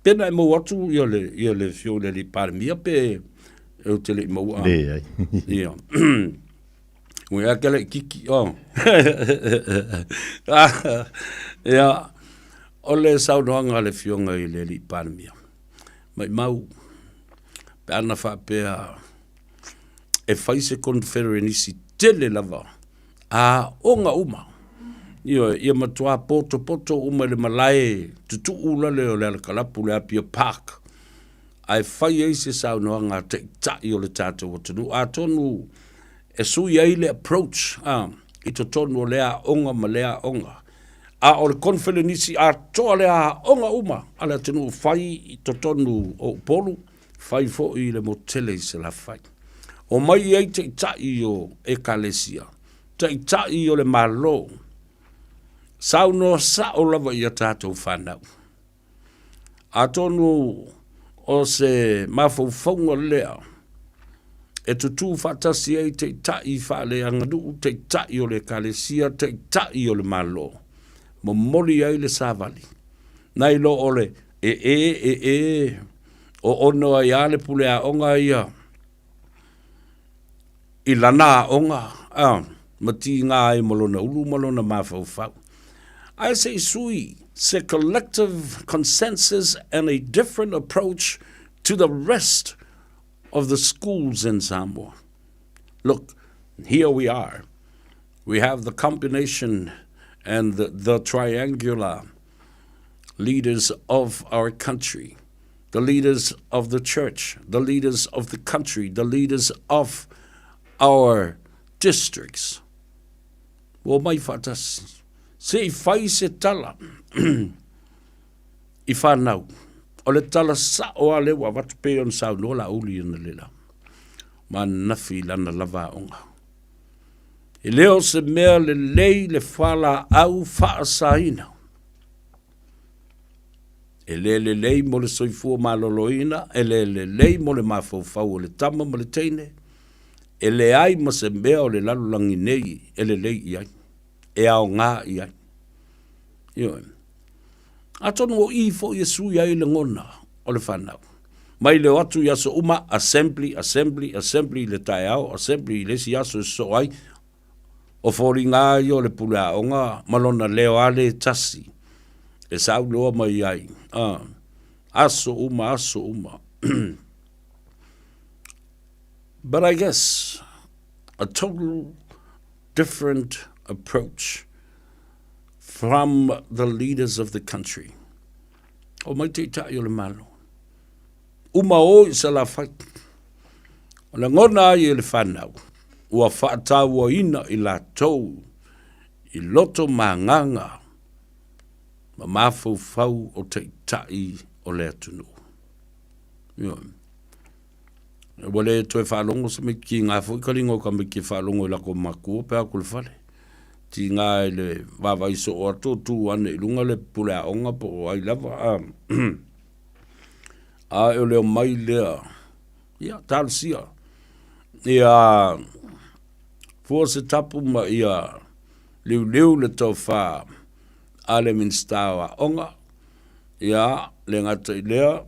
pe na e maua atu ia le, ia le Afioga i le Alii Palemia pe ou te le i maua? Leai. Ia. Ua ea ke laitiiti, oh. Ia, o le saunoaga a le Afioga i le Alii Palemia, maimau, pe ana faapea e fai se conferenisi tele lava a aoga uma, ioe, ia matua potopoto uma i le malae tutuu lale o le alakalapu, le Apia Park, ae fai ai se saunoaga a taitai o le tatou atunuu. Atonu e sui ai le approach a, i totonu o lea aoga ma lea aoga. A o le koneferenisi atoa lea aoga uma a le atunuu fai i totonu o Upolu, fai foi i le motu tele i Salafai. Omai i ai taitai o Ekalesia, taitai o le Malo, saunoa sao lava i a tatou fanau. Atonu o se mafaufauga lea e tutū faatasi ai taitai faaleaganuu, taitai o le Ekalesia, taitai o le Malo, momoli ai le savali, nai lo o le e e e e o ono ai lava le pule aoga ia i lana aoga a, ma tiga ai ma lona ulu ma lona mafaufau. Ae se i sui se collective consensus and a different approach to the rest of the schools in Samoa. Look, here we are. We have the combination and the, the triangular leaders of our country. the leaders of the church, the leaders of the country, the leaders of our districts. Ua omai faatasi. Se i fai se tala i whanau. O le tala sao a lea ua avatu pei ona saunoa Laauli analela ma ananafi i lana lava aoga. E le o se mea lelei le fualaau faasaina. E le lelei mo le soifua maloloina, e le lelei mo le mafaufau o le tama ma le teine, e leai ma se mea o le lalolagi nei e lelei i ai, e aoga i ai. Ioe. Atonu o i foi e sui ai lagona o le fanau. Mai le o atu i aso uma, assembly, assembly, assembly i le taeao, assembly i le isi aso e sosoo ai, o foliga lava ia o le pule aoga ma lona leo lava le tasi e saunoa mai ai, a, aso uma, aso uma. But I guess a total different approach from the leaders of the country. O mai taitai o le Malo. Uma o i Salafai. O lagona ai e le whanau, ua whaatauaina i latou i loto ma agaga ma mafaufau o taitai o le atunuu. Ioe. Ua le toe faalogo se tamaititi tiga foi kaliga o tamaiti e faalogo i latou matua pe a o atu i le fale. Tiga i le vaavaai soo atu o tu ane i luga le pule aoga po o ai lava a. A o le omai lea, ia talosia ia fua se tapu ma ia liuliu le tofa a le Minisita o Aoga, ia le gata i lea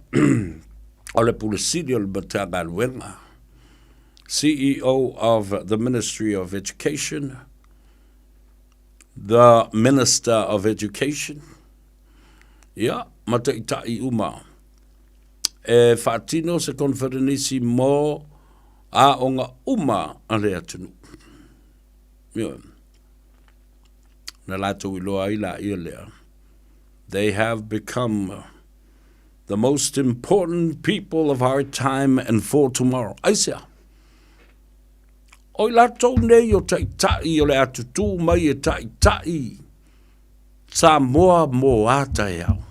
o le Pule Sili o le Matagaluega, CEO of the Ministry of Education, the Minister of Education, ia, ma taitai uma e faatino se koneferenisi mo aoga uma a le atunuu. Ioe. Na latou iloa ai laia lea. They have become the most important people of our time and for tomorrow. Aisea? O i latou nei o taitai o le a tutū mai e taitai Samoa mō a taeao.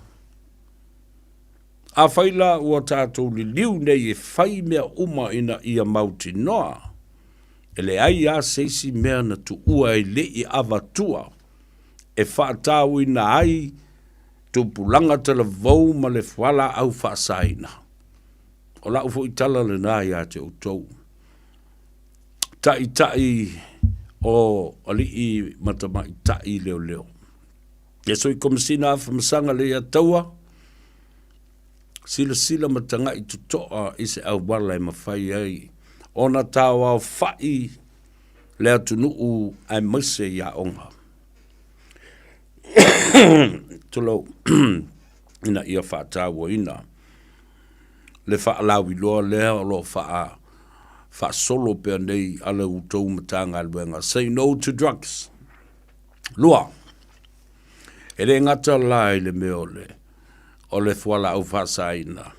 Afai la ua tatou liliu nei e fai mea uma ina ia mautinoa, e leai lava se isi mea na tuua e le i avatua e faatauina ai tupulaga talavou ma le fualaau faasaina. O lau foi tala lena ia te outou, taitai o alii ma tamaitai leoleo. E Sui Komesina Afamasaga Leiataua, silasila ma tagai totoa i se auala e mafai ai ona taoaofa'i le atunuu aemaise i aoga. Tulou, ina ia faatauaina le faalauiloa lea o lo o faa faasolo pea nei a la outou Matagaluega, Say No to Drugs. 2. E le gata la i le mea o le, o le fualaau faasaina,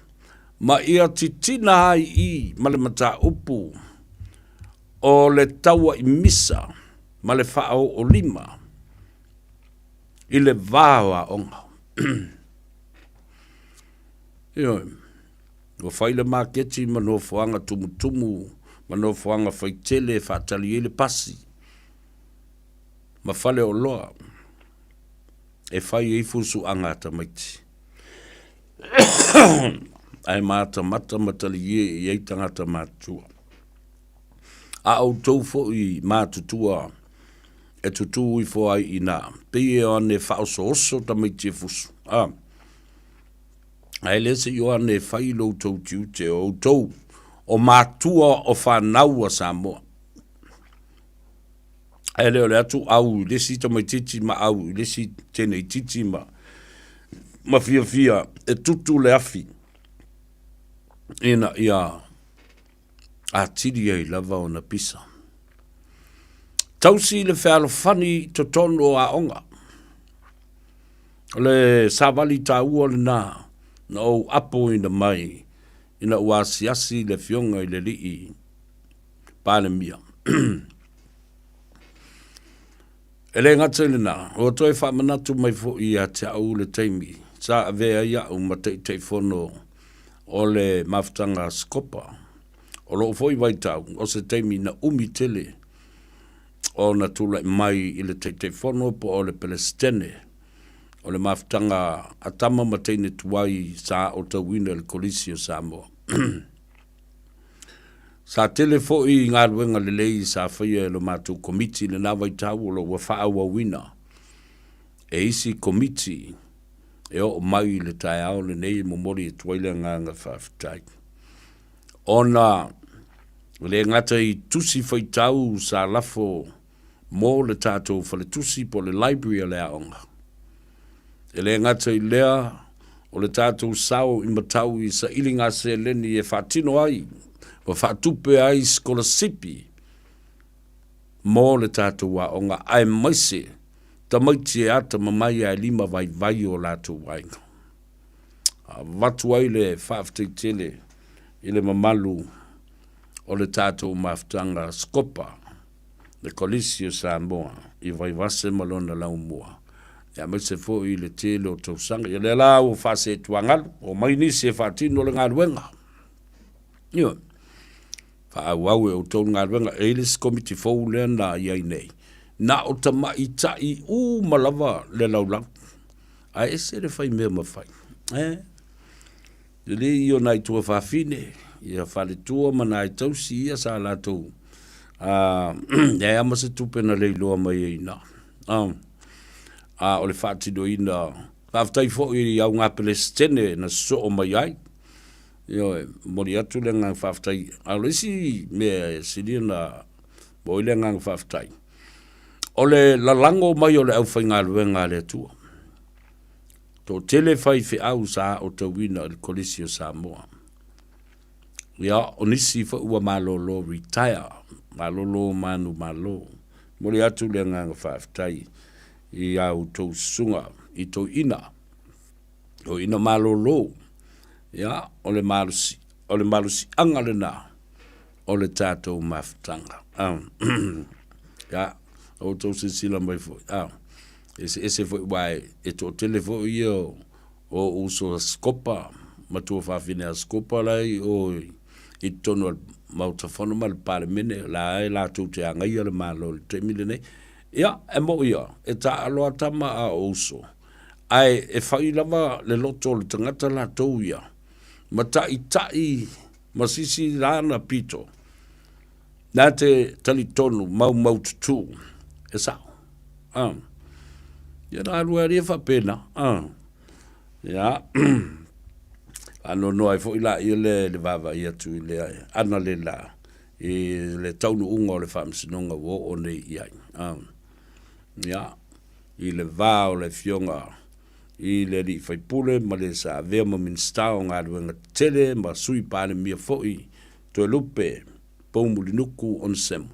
ma ia titina ai i ma le mataupu o le taua'i misa ma le faaoolima i le va o aoga. Ioe, ua fai le maketi ma nofoaga tumutumu ma nofoaga faitele e faatali ai le pasi ma faleoloa e fai ai fusuaga a tamaiti. Ae matamata ma talie i ai tagata matutua. A outou foi matutua e tutū ifo ai i inā, pei e ane e faaosooso tamaiti e fusu, a, ae le se i o ane e fai lo outou tiute, o outou o matua o fanau a Samoa. Ae le o le atu au i le isi tamaitiiti ma au i le isi teine itiiti ma, ma fiafia e tutu le afi ina ia atili ai lava ona pisa. Tausi le fealofani i totonu o aoga. O le savali taua lena Na ou apoina mai ina ua asiasi le Afioga i le Alii Palemia. E le gata i lena, ua toe faamanatu mai foi ia te au le taimi sa avea ai au ma Taitaifono o le Mafutaga a Sikopa. O lou foi vaitau, o se taimi na umi tele ona tulai mai i le Taitaifono po o le Peresetene o le Mafutaga a Tama ma Teine Tuai sa aotauina i le Kolisi o Samoa. Sa tele foi galuega lelei sa faia e lo matou Komiti i lena vaitau o lo o ua faaauauina e isi Komiti e oo mai i le taeao lenei e momoli atu ai le agaga faafetai. Ona e le gata i tusi faitau sa lafo mo le tatou faletusi po o le library a le aoga. E le gata i lea, o le tatou sao i matau i sailiga seleni e faatino ai ma faatupe ai sikolasipi mo le tatou aoga aemaise tamaiti e atamamai ae limavaivai o latou aiga. Avatu ai le faafetai tele i le mamalu o le tatou mafutaga Scopa, le Kolisi o Samoa i Vaivase ma lona laumua, aemaise foi i le tele o tausaga. Ia lea la ua faaseetuagalu, omai nisi e faatino le galuega. Ioe. Faaauau e outou le galuega. E i ai le isi komiti fou lea na i ai nei, na o tamaitai uma lava le laulau, ae ese le fai mea ma fai. Eh? Lelei ia o nai tuafafine, ia faletua ma nai tausi ia sa latou leai lava ma se tupe na leiloa mai ai ina. A o le faatinoina, faafetai foi i auga Pelesitene na sosoo mai ai. Ioe, momoli atu le agaga faafetai. A o le isi mea e sili ona momoli le agaga faafetai, o le lalago mai o le aufaigaluega a le Atua. Toatele faifeau sa aotauina i le Kolisi o Samoa. Ia, o nisi foi ua malolo, retire, malolo manumalo. Momoli atu le agaga faafetai i a outou susuga i toeaiina, toeaiina malolo. Ia, o le malosi, o le malosiaga lena o le tatou mafutaga. Ia, outou silasila mai foi, eseese foi aua e toatele foi ia o ou uso a Sikopa, ma tuafafine a Sikopa la e i o i totonu o le Maota Fono ma le Palemene, la e latou te agaia le Malo i le taimi lenei. Ia, e moi ia, e taaalo lava tama a o uso, ae e fai lava le loto o le tagata latou ia, ma taitai ma sisi lana pito, na te talitonu maumaututu, e sao. Ia na alu alia faapena. Ia, faanoanoa ai foi laia le le vaavaai atu i le ana le la i le taunuuga o le faamasinoga ua oo nei i ai. Ia, i le va o le Afioga i le alii faipule ma le sa avea ma Minisita o Galuega Tetele ma Sui Palemia foi, Toelupe Poumulinuku Onesemo.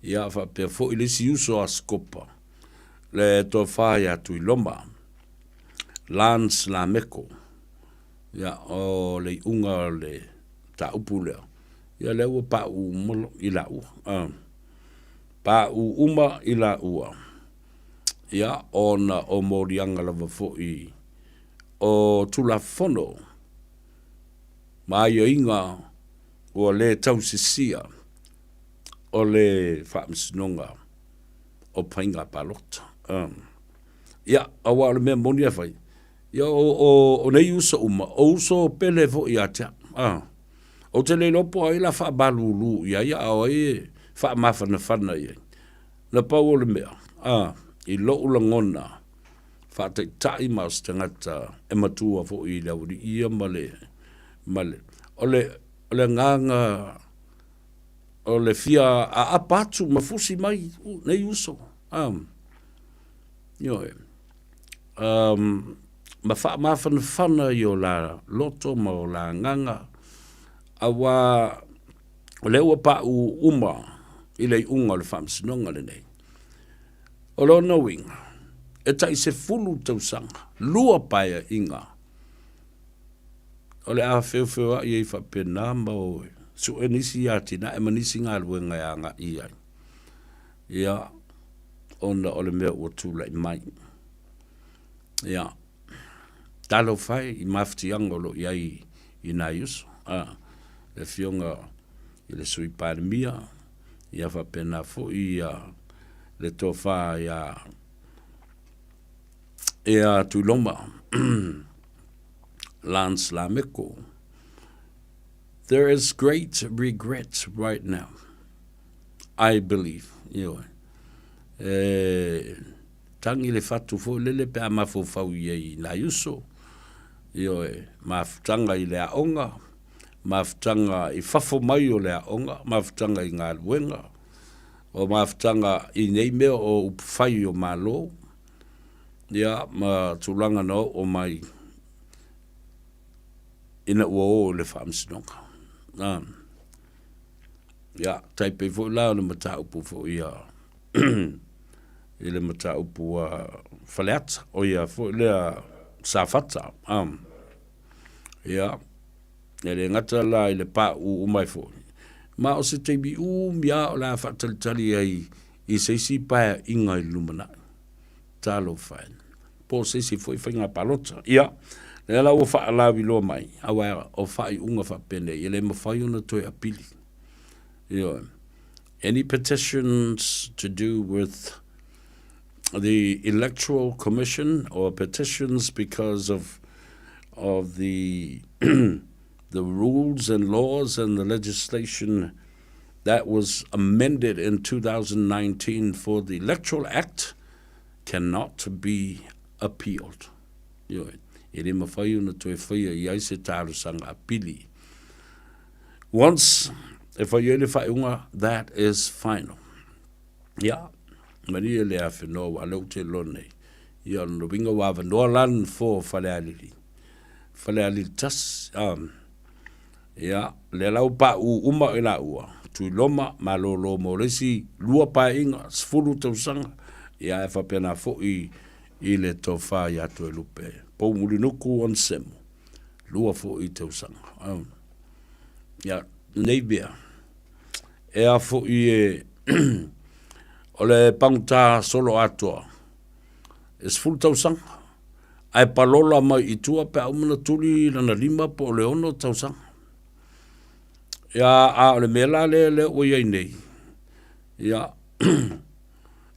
Ia, faapea foi le isi uso a Sikopa, le tofa ia Tuiloma, Lance Lameko. Ia, o le iuga o le mataupu lea, ia lea ua pauu uma i laua. Pauu uma i laua. Ia, ona o moliaga lava foi o Tulafono ma aiaiga ua le tausisia o le Faamasinoga o Faiga Palota. Ia, aua o le mea moni e fai, ia o nei uso uma, o uso pele foi ia te au. Ou te le iloa po o ai la faamalulu i ai, a o ai e faamafanafana i ai. Na pau o le mea, i lou lagona faataitai ma o se tagata e matua foi i le aualii ia ma le, ma le, o le, o le agaga o le fia aapa atu ma fusi mai nei uso, ioe, ma faamafanafana i o la loto ma o la agaga, aua o lea ua paʻu uma i le iuga o le faamasinoga lenei. O lona uiga, e tai 10 tausaga, lua paeaiga. O le a feofeoaʻi ai faapena ma o suʻe nisi atinae ma nisi galuega e agaʻi i ai, ia, ona o le mea ua tulai mai. Ia, talofa e i mafatiaga o lo o i ai i nai uso, a, le Afioga i le Sui Palemia, ia faapena foi ia le tofa ia ia Tuiloma Lance Lameko. There is great regret right now, I believe. Ioe. E tangi le fatu foi lele pe a mafaufau i ai i nai uso. Ioe, mafutaga i le aoga, mafutaga i fafo mai o le aoga, mafutaga i galuega, o mafutaga i nei mea o upufai o Malo, ia, ma tulaga na oo mai ina ua o i le faamasinoga. A, ia, tai pei foi la o le mataupu foi a i le mataupu a Faleata, o ia foi lea Safata. A, ia, e le gata la i le pauu mai foi, ma o se taimi umi lava o le a faatalitali ai i se isi paeaiga i le lumanai. Talofa e. Po o se isi foi faiga palota. Ia, lea la ua faalauiloa mai, aua o faaiuga faapenei, e le mafai ona toe apili. Ioe. Any petitions to do with the Electoral Commission or petitions because of of the the rules and laws and the legislation that was amended in 2019 for the Electoral Act cannot be appealed. Ioe, e le mawhai ona toe whaia i ai se talosaga apili. Once e whai ai le whaeunga, that is final. Ia, malie le awhenoa wa leu te loa nei. Ia, o lona uiga ua avanoa la le nofoa o Falealili. Falealili 1, um, ia, lea la ua paʻū uma i laua, Tuiloma, malōlō mo le isi lua paeaiga, 10 tausaga, ia ae faapena foi i le tofa ia Toelupe. Poumulinuku Onesemo, lua foi tausaga. Um, ia, nei mea, E a foi e o le pagota solo atoa e 10 tausaga ae palola mai i tua pe a uma ona tuli lana 5 po o le 6 tausaga. Ia a o le mea la lea lea ua i ai nei, ia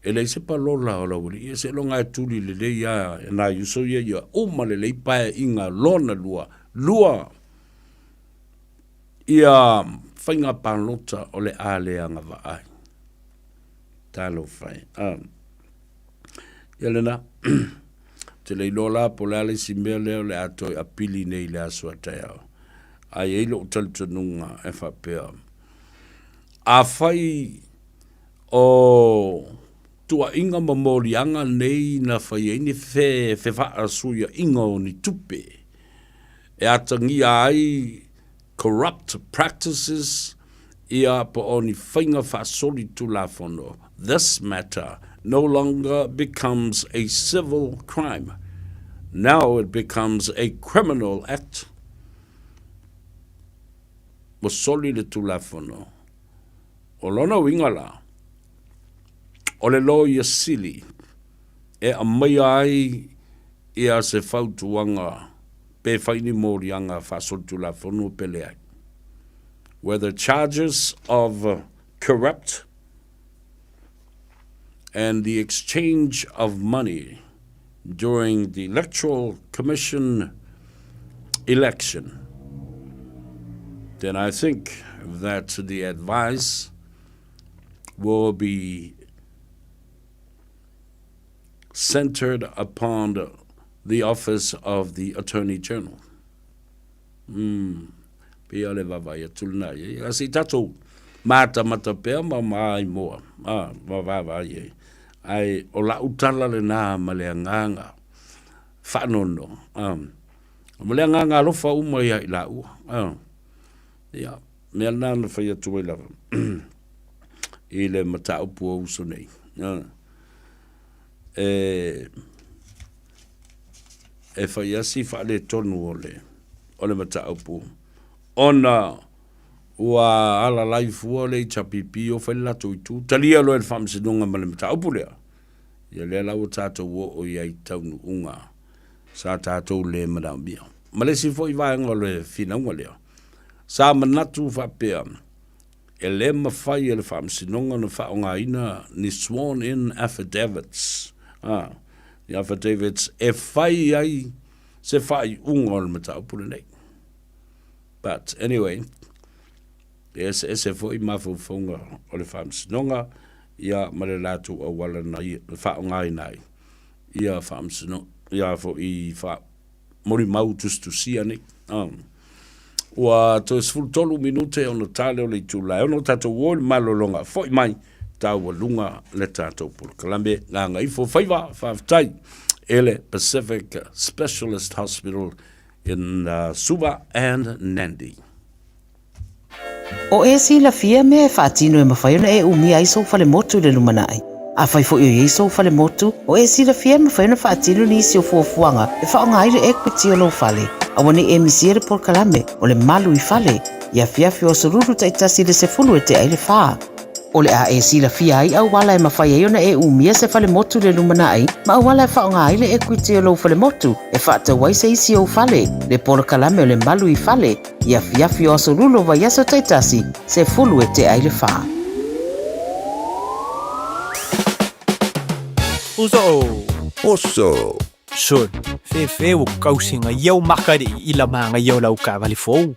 e leai se palola o le aualii, seiloga e tuli lelei lava e nai uso ia ia uma lelei paeaiga lona lua, lua Ia faiga palota o le a le agavaa ai. Talofa e. Ah. Ia lena. Te le iloa la po o le a le isi mea lea o le a toe apili nei i le aso a taeao. Ae i ai lou talitonuga e faapea, afai o tuuaiga ma moliaga nei na fai ai ni fefaasuiaiga o ni tupe e atagia ai corrupt practices ia po o ni faiga faasolitulafono, this matter no longer becomes a civil crime, now it becomes a criminal act. Ua soli le Tulafono. O lona uiga la, o le Loia Sili e aumaia ai ia se fautuaga pe fai ni moliaga faasolitulafono pe leai. Whether charges of corrupt and the exchange of money during the Electoral Commission election, then I think that the advice will be centered upon the office of the Attorney General. Mm. Pea le vaavaai atu lena i ai. A se i tatou matamata pea ma maimoa, a, ma vaavaai ai. Ae o lau tala lena ma le agaga faanoanoa, a, ma le agaga alofa uma ia i laua, a. Ia, mea lena na fai atu ai lava i le mataupu o uso nei. A. E, e fai lava si faaletonu o le, o le mataupu ona ua alalai fua le HRPP o fai le latou itu, talia loa e le Faamasinoga ma le mataupu lea. Ia lea la ua tatou oo i ai i taunuuga sa tatou le manaomia. Ma le isi foi vaega o le finauga lea, sa manatu faapea, e le mafai e le Faamasinoga ona faaaogaina ni sworn in affidavits, a, ni affidavits e fai ai se faaiuga o le mataupu lenei. But anyway, e eseese foi mafaufauga o le Faamasinoga ia ma le latou auala na faaaogaina ai ia faamasino ia foi fa molimau tusitusia nei. Ua toe 13 minute ona tale o le itula e ono tatou o i le malologa foi mai taualuga le tatou polokalame Gagaifo Faiva. Faafetai e le Pacific Specialist Hospital in Suva and Nandi. O e silafia mea e faatino e mafai ona e umia ai sou falemotu i le lumanai. Afai foi o i ai sou falemotu, o e silafia e mafai ona faatino nisi o fuafuaga e faaaoga ai le equity o lou fale. Aua ne i e misia le polokalame o le Malu i Fale i afiafi o aso Lulu taitasi i le 10 e tea ai le 4. O le a e silafia ai auala e mafai ai ona e umia se falemotu i le lumanai ma auala e faaaoga ai le equity o lou falemotu e faatau ai se isi ou fale, le polokalame o le Malu i Fale i afiafi o aso Lulu o vaiaso taitasi, 10 e tea ai le 4. Uso. Oso. Son, fefe ua kausinga iau makari i la manga iau lau kavali fou.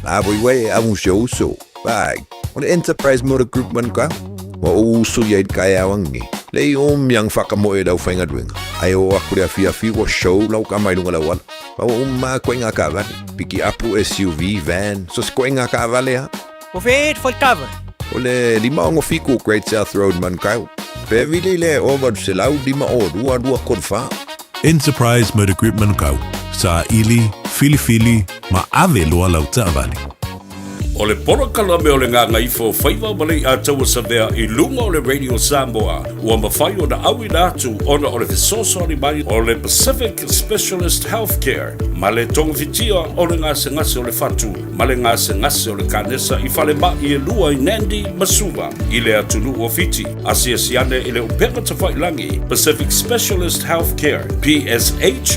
La voi wei a un show uso. Vai, o le Enterprise Motor Group man ka. Wa o uso ia i kai awangi. Le i o miang whakamoe lau whainga duenga. Ai o aku le afi afi wa show lau ka mai lunga lau ala. Ma ua uma koe ngā kaavale, piki apu, SUV, van, so se koe ngā kaavale ha. Ko whē te whai kaavale? O le 567 Great South Road Manukau. Pe vili le 805 2 34. Enterprise Motor Group Manukau, Saili, Filifili ma ave loa lau taavale. O le polokalame o le Gagaifo Faiva ma le Iataua Savea i luga o le Radio Samoa ua mafai ona auina atu ona o le fesoasoani mai o le Pacific Specialist Healthcare ma le togafitia o le gasegase o le fatu ma le gasegase o le kanesa i falemai e lua i Nandi ma Suva i le atunuu o Fiti. Asiasi ane i le upega tafailagi Pacific Specialist Healthcare, psh.com.fj.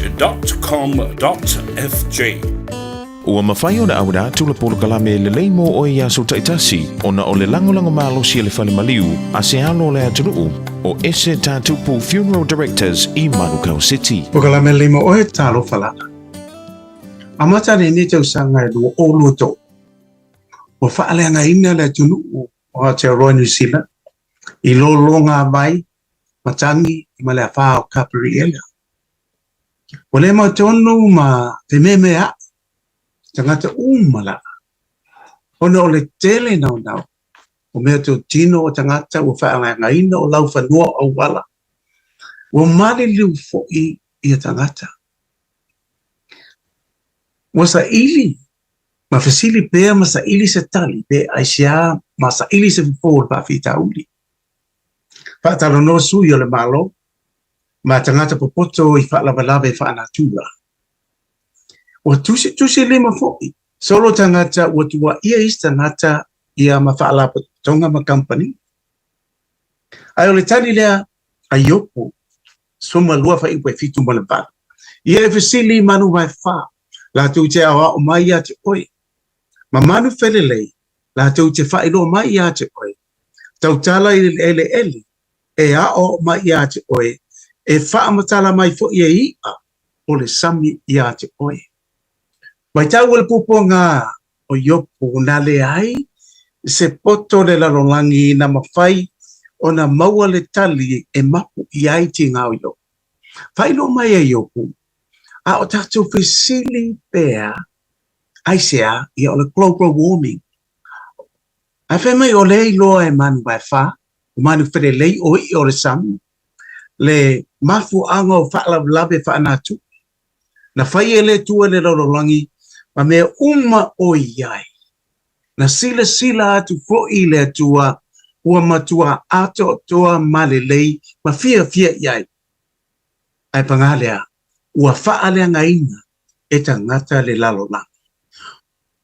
Ua mafai ona auina atu le polokalame lelei mo oe i aso taitasi ona o le lagolago malosi a le fale maliu a se alo o le atunuu o Ese Tatupu Funeral Directors i Manukau City. Polokalame lelei mo oe, talofa lava. Amata lenei tausaga e 2023, ua faaleagaina le atunuu o Aotearoa New Zealand i lologa vai, matagi ma le afa o Kaperiela. Ua le mautonu ma fememeaʻi tagata uma lava, ona o le tele naunau o meatotino o tagata ua faaleagaina o laufanua o auala, ua maliliu foi ia tagata. Ua saili ma fesili pea ma saili se tali pe aisea ma saili se fofo o le faafitauli. Faatalanoa sui o le Malo ma tagata popoto i faalavelave faanatura. Ua tusitusi lima foi solo tagata ua tuuaia isi tagata ia ma faalapotopotoga ma kamupani. Ae o le tali lea a Iopo, 12 fuaiupu e 7 ma le 8, Ia e fesili i manu vaefa, latou te aoao mai ia te oe, ma manu felelei, latou te faailoa mai ia te oe, tautala i le eleele, e aoao mai ia te oe, e faamatala mai foi e iʻa o le sami ia te oe. Matau le puapuaga o Iopo na leai se poto le lalolagi na mafai ona maua le tali e mapu i ai tiga o Iopo. Faailoa mai e Iopo, a o tatou fesili pea, aisea, ia o le global warming. Ae fai mai o lea iloa e manu vaefa, o manu felelei o iʻa o le sami, le mafuaaga o faalavelave faanatupe na fai e le Atua i le lalolagi ma mea uma o i ai. Na silasila atu foi le Atua ua matua atoatoa ma lelei ma fiafia i ai. Ae paga lea, ua faaleagaina. e tagata le lalolagi.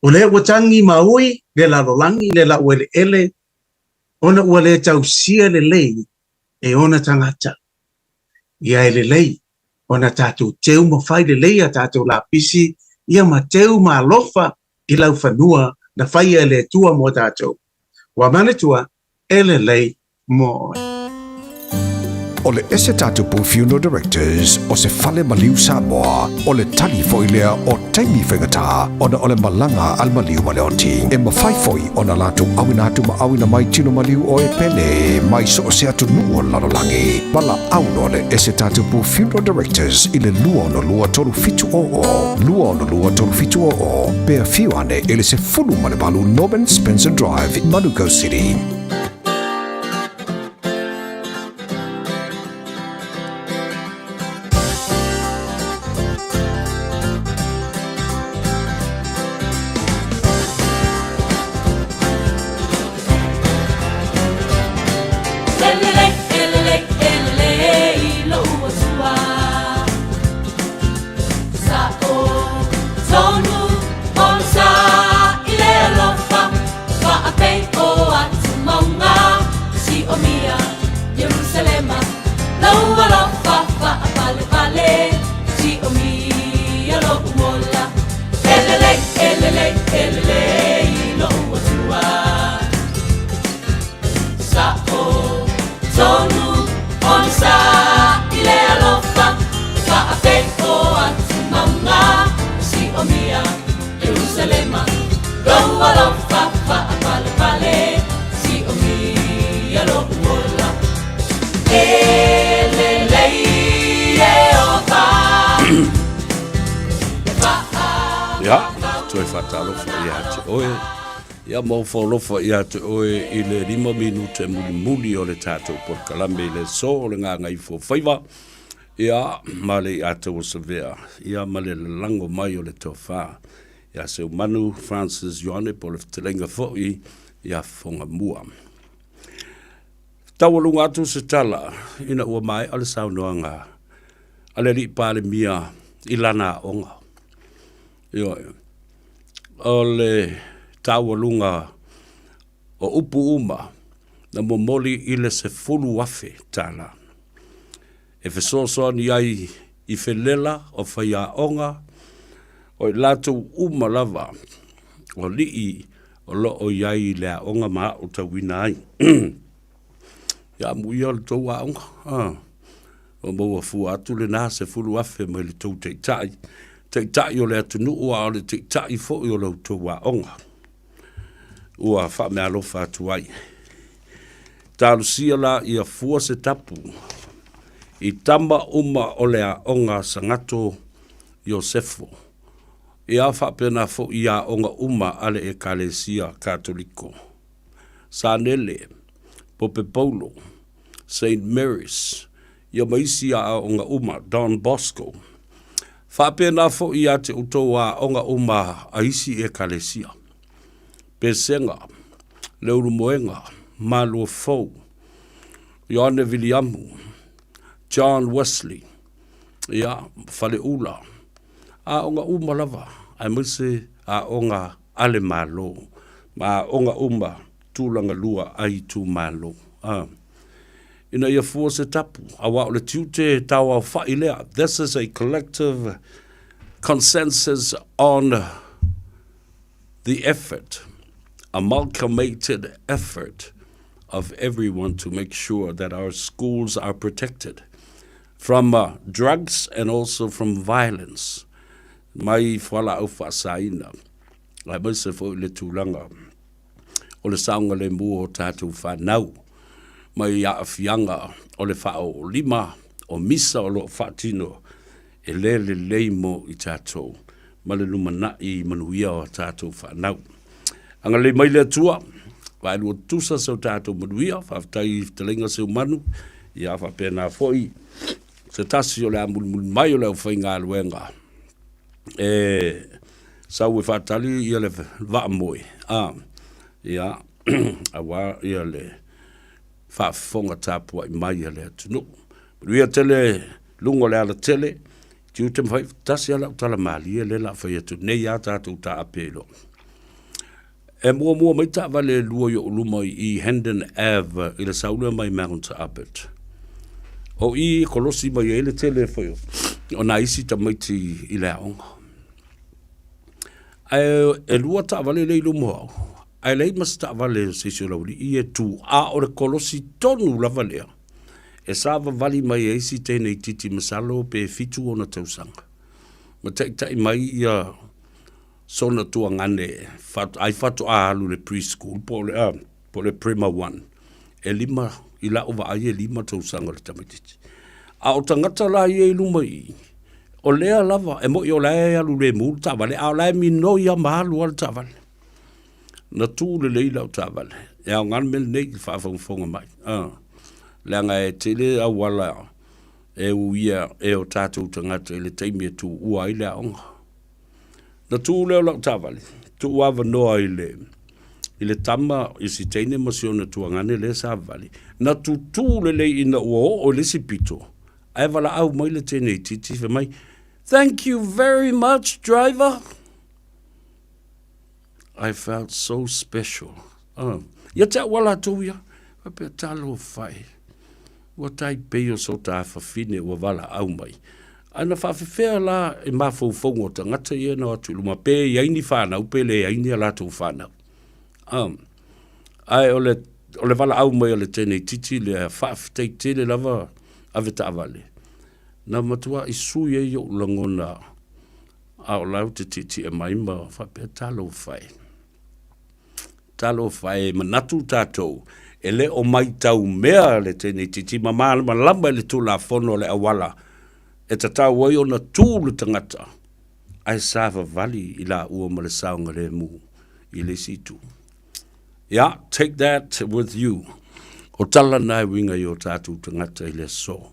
O lea ua tagi ma ui le lalolagi le laueleele ona ua le tausia lelei e ona tagata. Ia e lelei ona tatou teu ma fai lelei a tatou lapisi ia ma teu ma alofa i laufanua na faia e le Atua mo tatou. Ua manatua e lelei mo oe. O le ese tatou Funeral Directors o se fale maliu Samoa, o le tali foi lea o taimi faigata ona o le malaga a le maliu ma le oti. E mafai foi ona latou auina atu ma auina mai tino maliu o e pele mai so o se atunuu o le lalolagi. Valaau loa le ese tatou Funeral Directors i le 262 3700, 262 3700, pe afio ane i le 18 Norman Spencer Drive, Manukau City. Ia, toe faatalofa ia te oe. Ia ma ofaolofa ia te oe i le 5 minute mulimuli o le tatou polokalame i le aso o le Gagaifo Faiva. Ia, ma le Ataua Savea, ia ma le lalago mai o le tofa ia Seumanu Francis Ioane po o le fetalaiga foi ia Fogamua. Taualuga atu se tala ina ua maea le saunoaga a le Alii Palemia i lana aoga. Ioe, o le taualuga o upu uma na momoli i le $10,000 e fesoasoani ai i felela o faiaoga o i latou uma lava o alii o lo o i ai i le aoga ma aotauina ai. Ia amuia le tou aoga, ua maua fua atu lena $10,000 mai le tou taitai, taitai o le atunuu a o le taitai foi o la outou aoga. Ua faameaalofa atu ai. Talosia la ia fua se tapu i tama uma o le aoga Sagato Iosefo, ia faapena foi i aoga uma a le Ekalesia Katoliko, Sanele, Pope Paulo, Saint Mary's, ia ma isi aoga uma, Don Bosco. Faapena foi ia te outou aoga uma a isi Ekalesia. Pesega, Leulumoega, Maluafou, Ioane Viliamu, John Wesley, ia, Faleula, aoga uma lava, aemaise aoga a le Malo, ma aoga uma tulaga lua a itumalo. A. Ina ia fua se tapu, aua o le tiute tauaofa'i lea. This is a collective consensus on the effort, amalgamated effort of everyone to make sure that our schools are protected from uh, drugs and also from violence. Mai fualaau faasaina, aemaise foi le tulaga o le saogalemu o tatou fanau mai aafiaga o le faaoolima o misa o lo o faatino e le lelei mo i tatou ma le lumanai manuia o a tatou fanau. Agalelei mai le Atua, vaelua tutusa se o tatou manuia, faafetai i fetalaiga Seumanu, ia faapena foi se tasi o le a mulimuli mai o le aufaigaluega e sau e faatali ia le vaamoe, a, ia, aua ia le faafofoga tapuai mai a le atunuu. Manuia tele luga o le alatele. Tiute ma fai, tasi a lau tala malie lea la fai atu nei a tātou taape i loa. E muamua mai taavale e lua i ou luma i Hendon Ave i le saule mai Mount Albert. O i e kolosi mai ai le tele foi o nā isi tamaiti i le aoga. Ae e lua taavale lea i luma o au, ae leai ma se taavale o se isi o le aualii e tu, a o le kolosi tonu lava lea e savavali mai ai si teine itiiti masalo pe 7 ona tausaga ma taitai mai ia sona tuagane ai faatoa alu i le preschool po o le, uh, po o le primer one. E lima, i lau vaai e lima tausaga o le tamaitiiti. A o tagata la ia i luma i i, o lea lava, e moi o la e alu lemu le taavale, a o la e minoi lava ma alu lava le taavale. Na tu lelei lau taavale, e aoga le mea lenei i le faafogafoga mai. Uh, leaga e tele auala e uia e o tatou tagata i le taimi e tuua ai le aoga. Na tu lea o lau taavale, tuu avanoa i le, i le tama i si teine ma si ona tuagane lea sa vali. Na tutū lelei ina ua oo i le isi pito, ae valaau mai le teine itiiti fai mai, Thank you very much, driver. I felt so special. Uh, ia te au a latou ia, faapea talofa e. Ua tai pei o so ta fafine ua valaau mai. Ae na faafefea la i mafaufauga o tagata ia na o atu i luma, pe i ai ni fanau pe leai ni a latou fanau. Um, ae o le, o le valaau mai a le teine itiiti lea, faafetai tele lava ave taavale. Na matuai sui ai ou lagona a o la ou te tietie mai ma faapea talofa e. Talofa e manatu tatou e le o maitau mea le teine itiiti ma malamalama i le Tulafono o le auala e tatau ai ona tu le tagata ae savavali i laua ma le saogalemu i le isi itu. Yeah, take that with you. O tala na e uiga i o tatou tagata i le aso.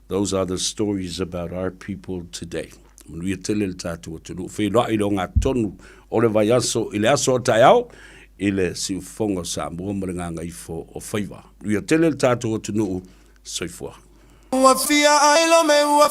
Those are the stories about our people today. Manuia tele le tatou atunuu. Feiloai i le ogatotonu o le vaiaso i le aso o taeao i le siufofoga o Samoa ma le gagaifo o faiva. Manuia tele le tatou atunuu. Soifua. Ua fia ai lo me ua.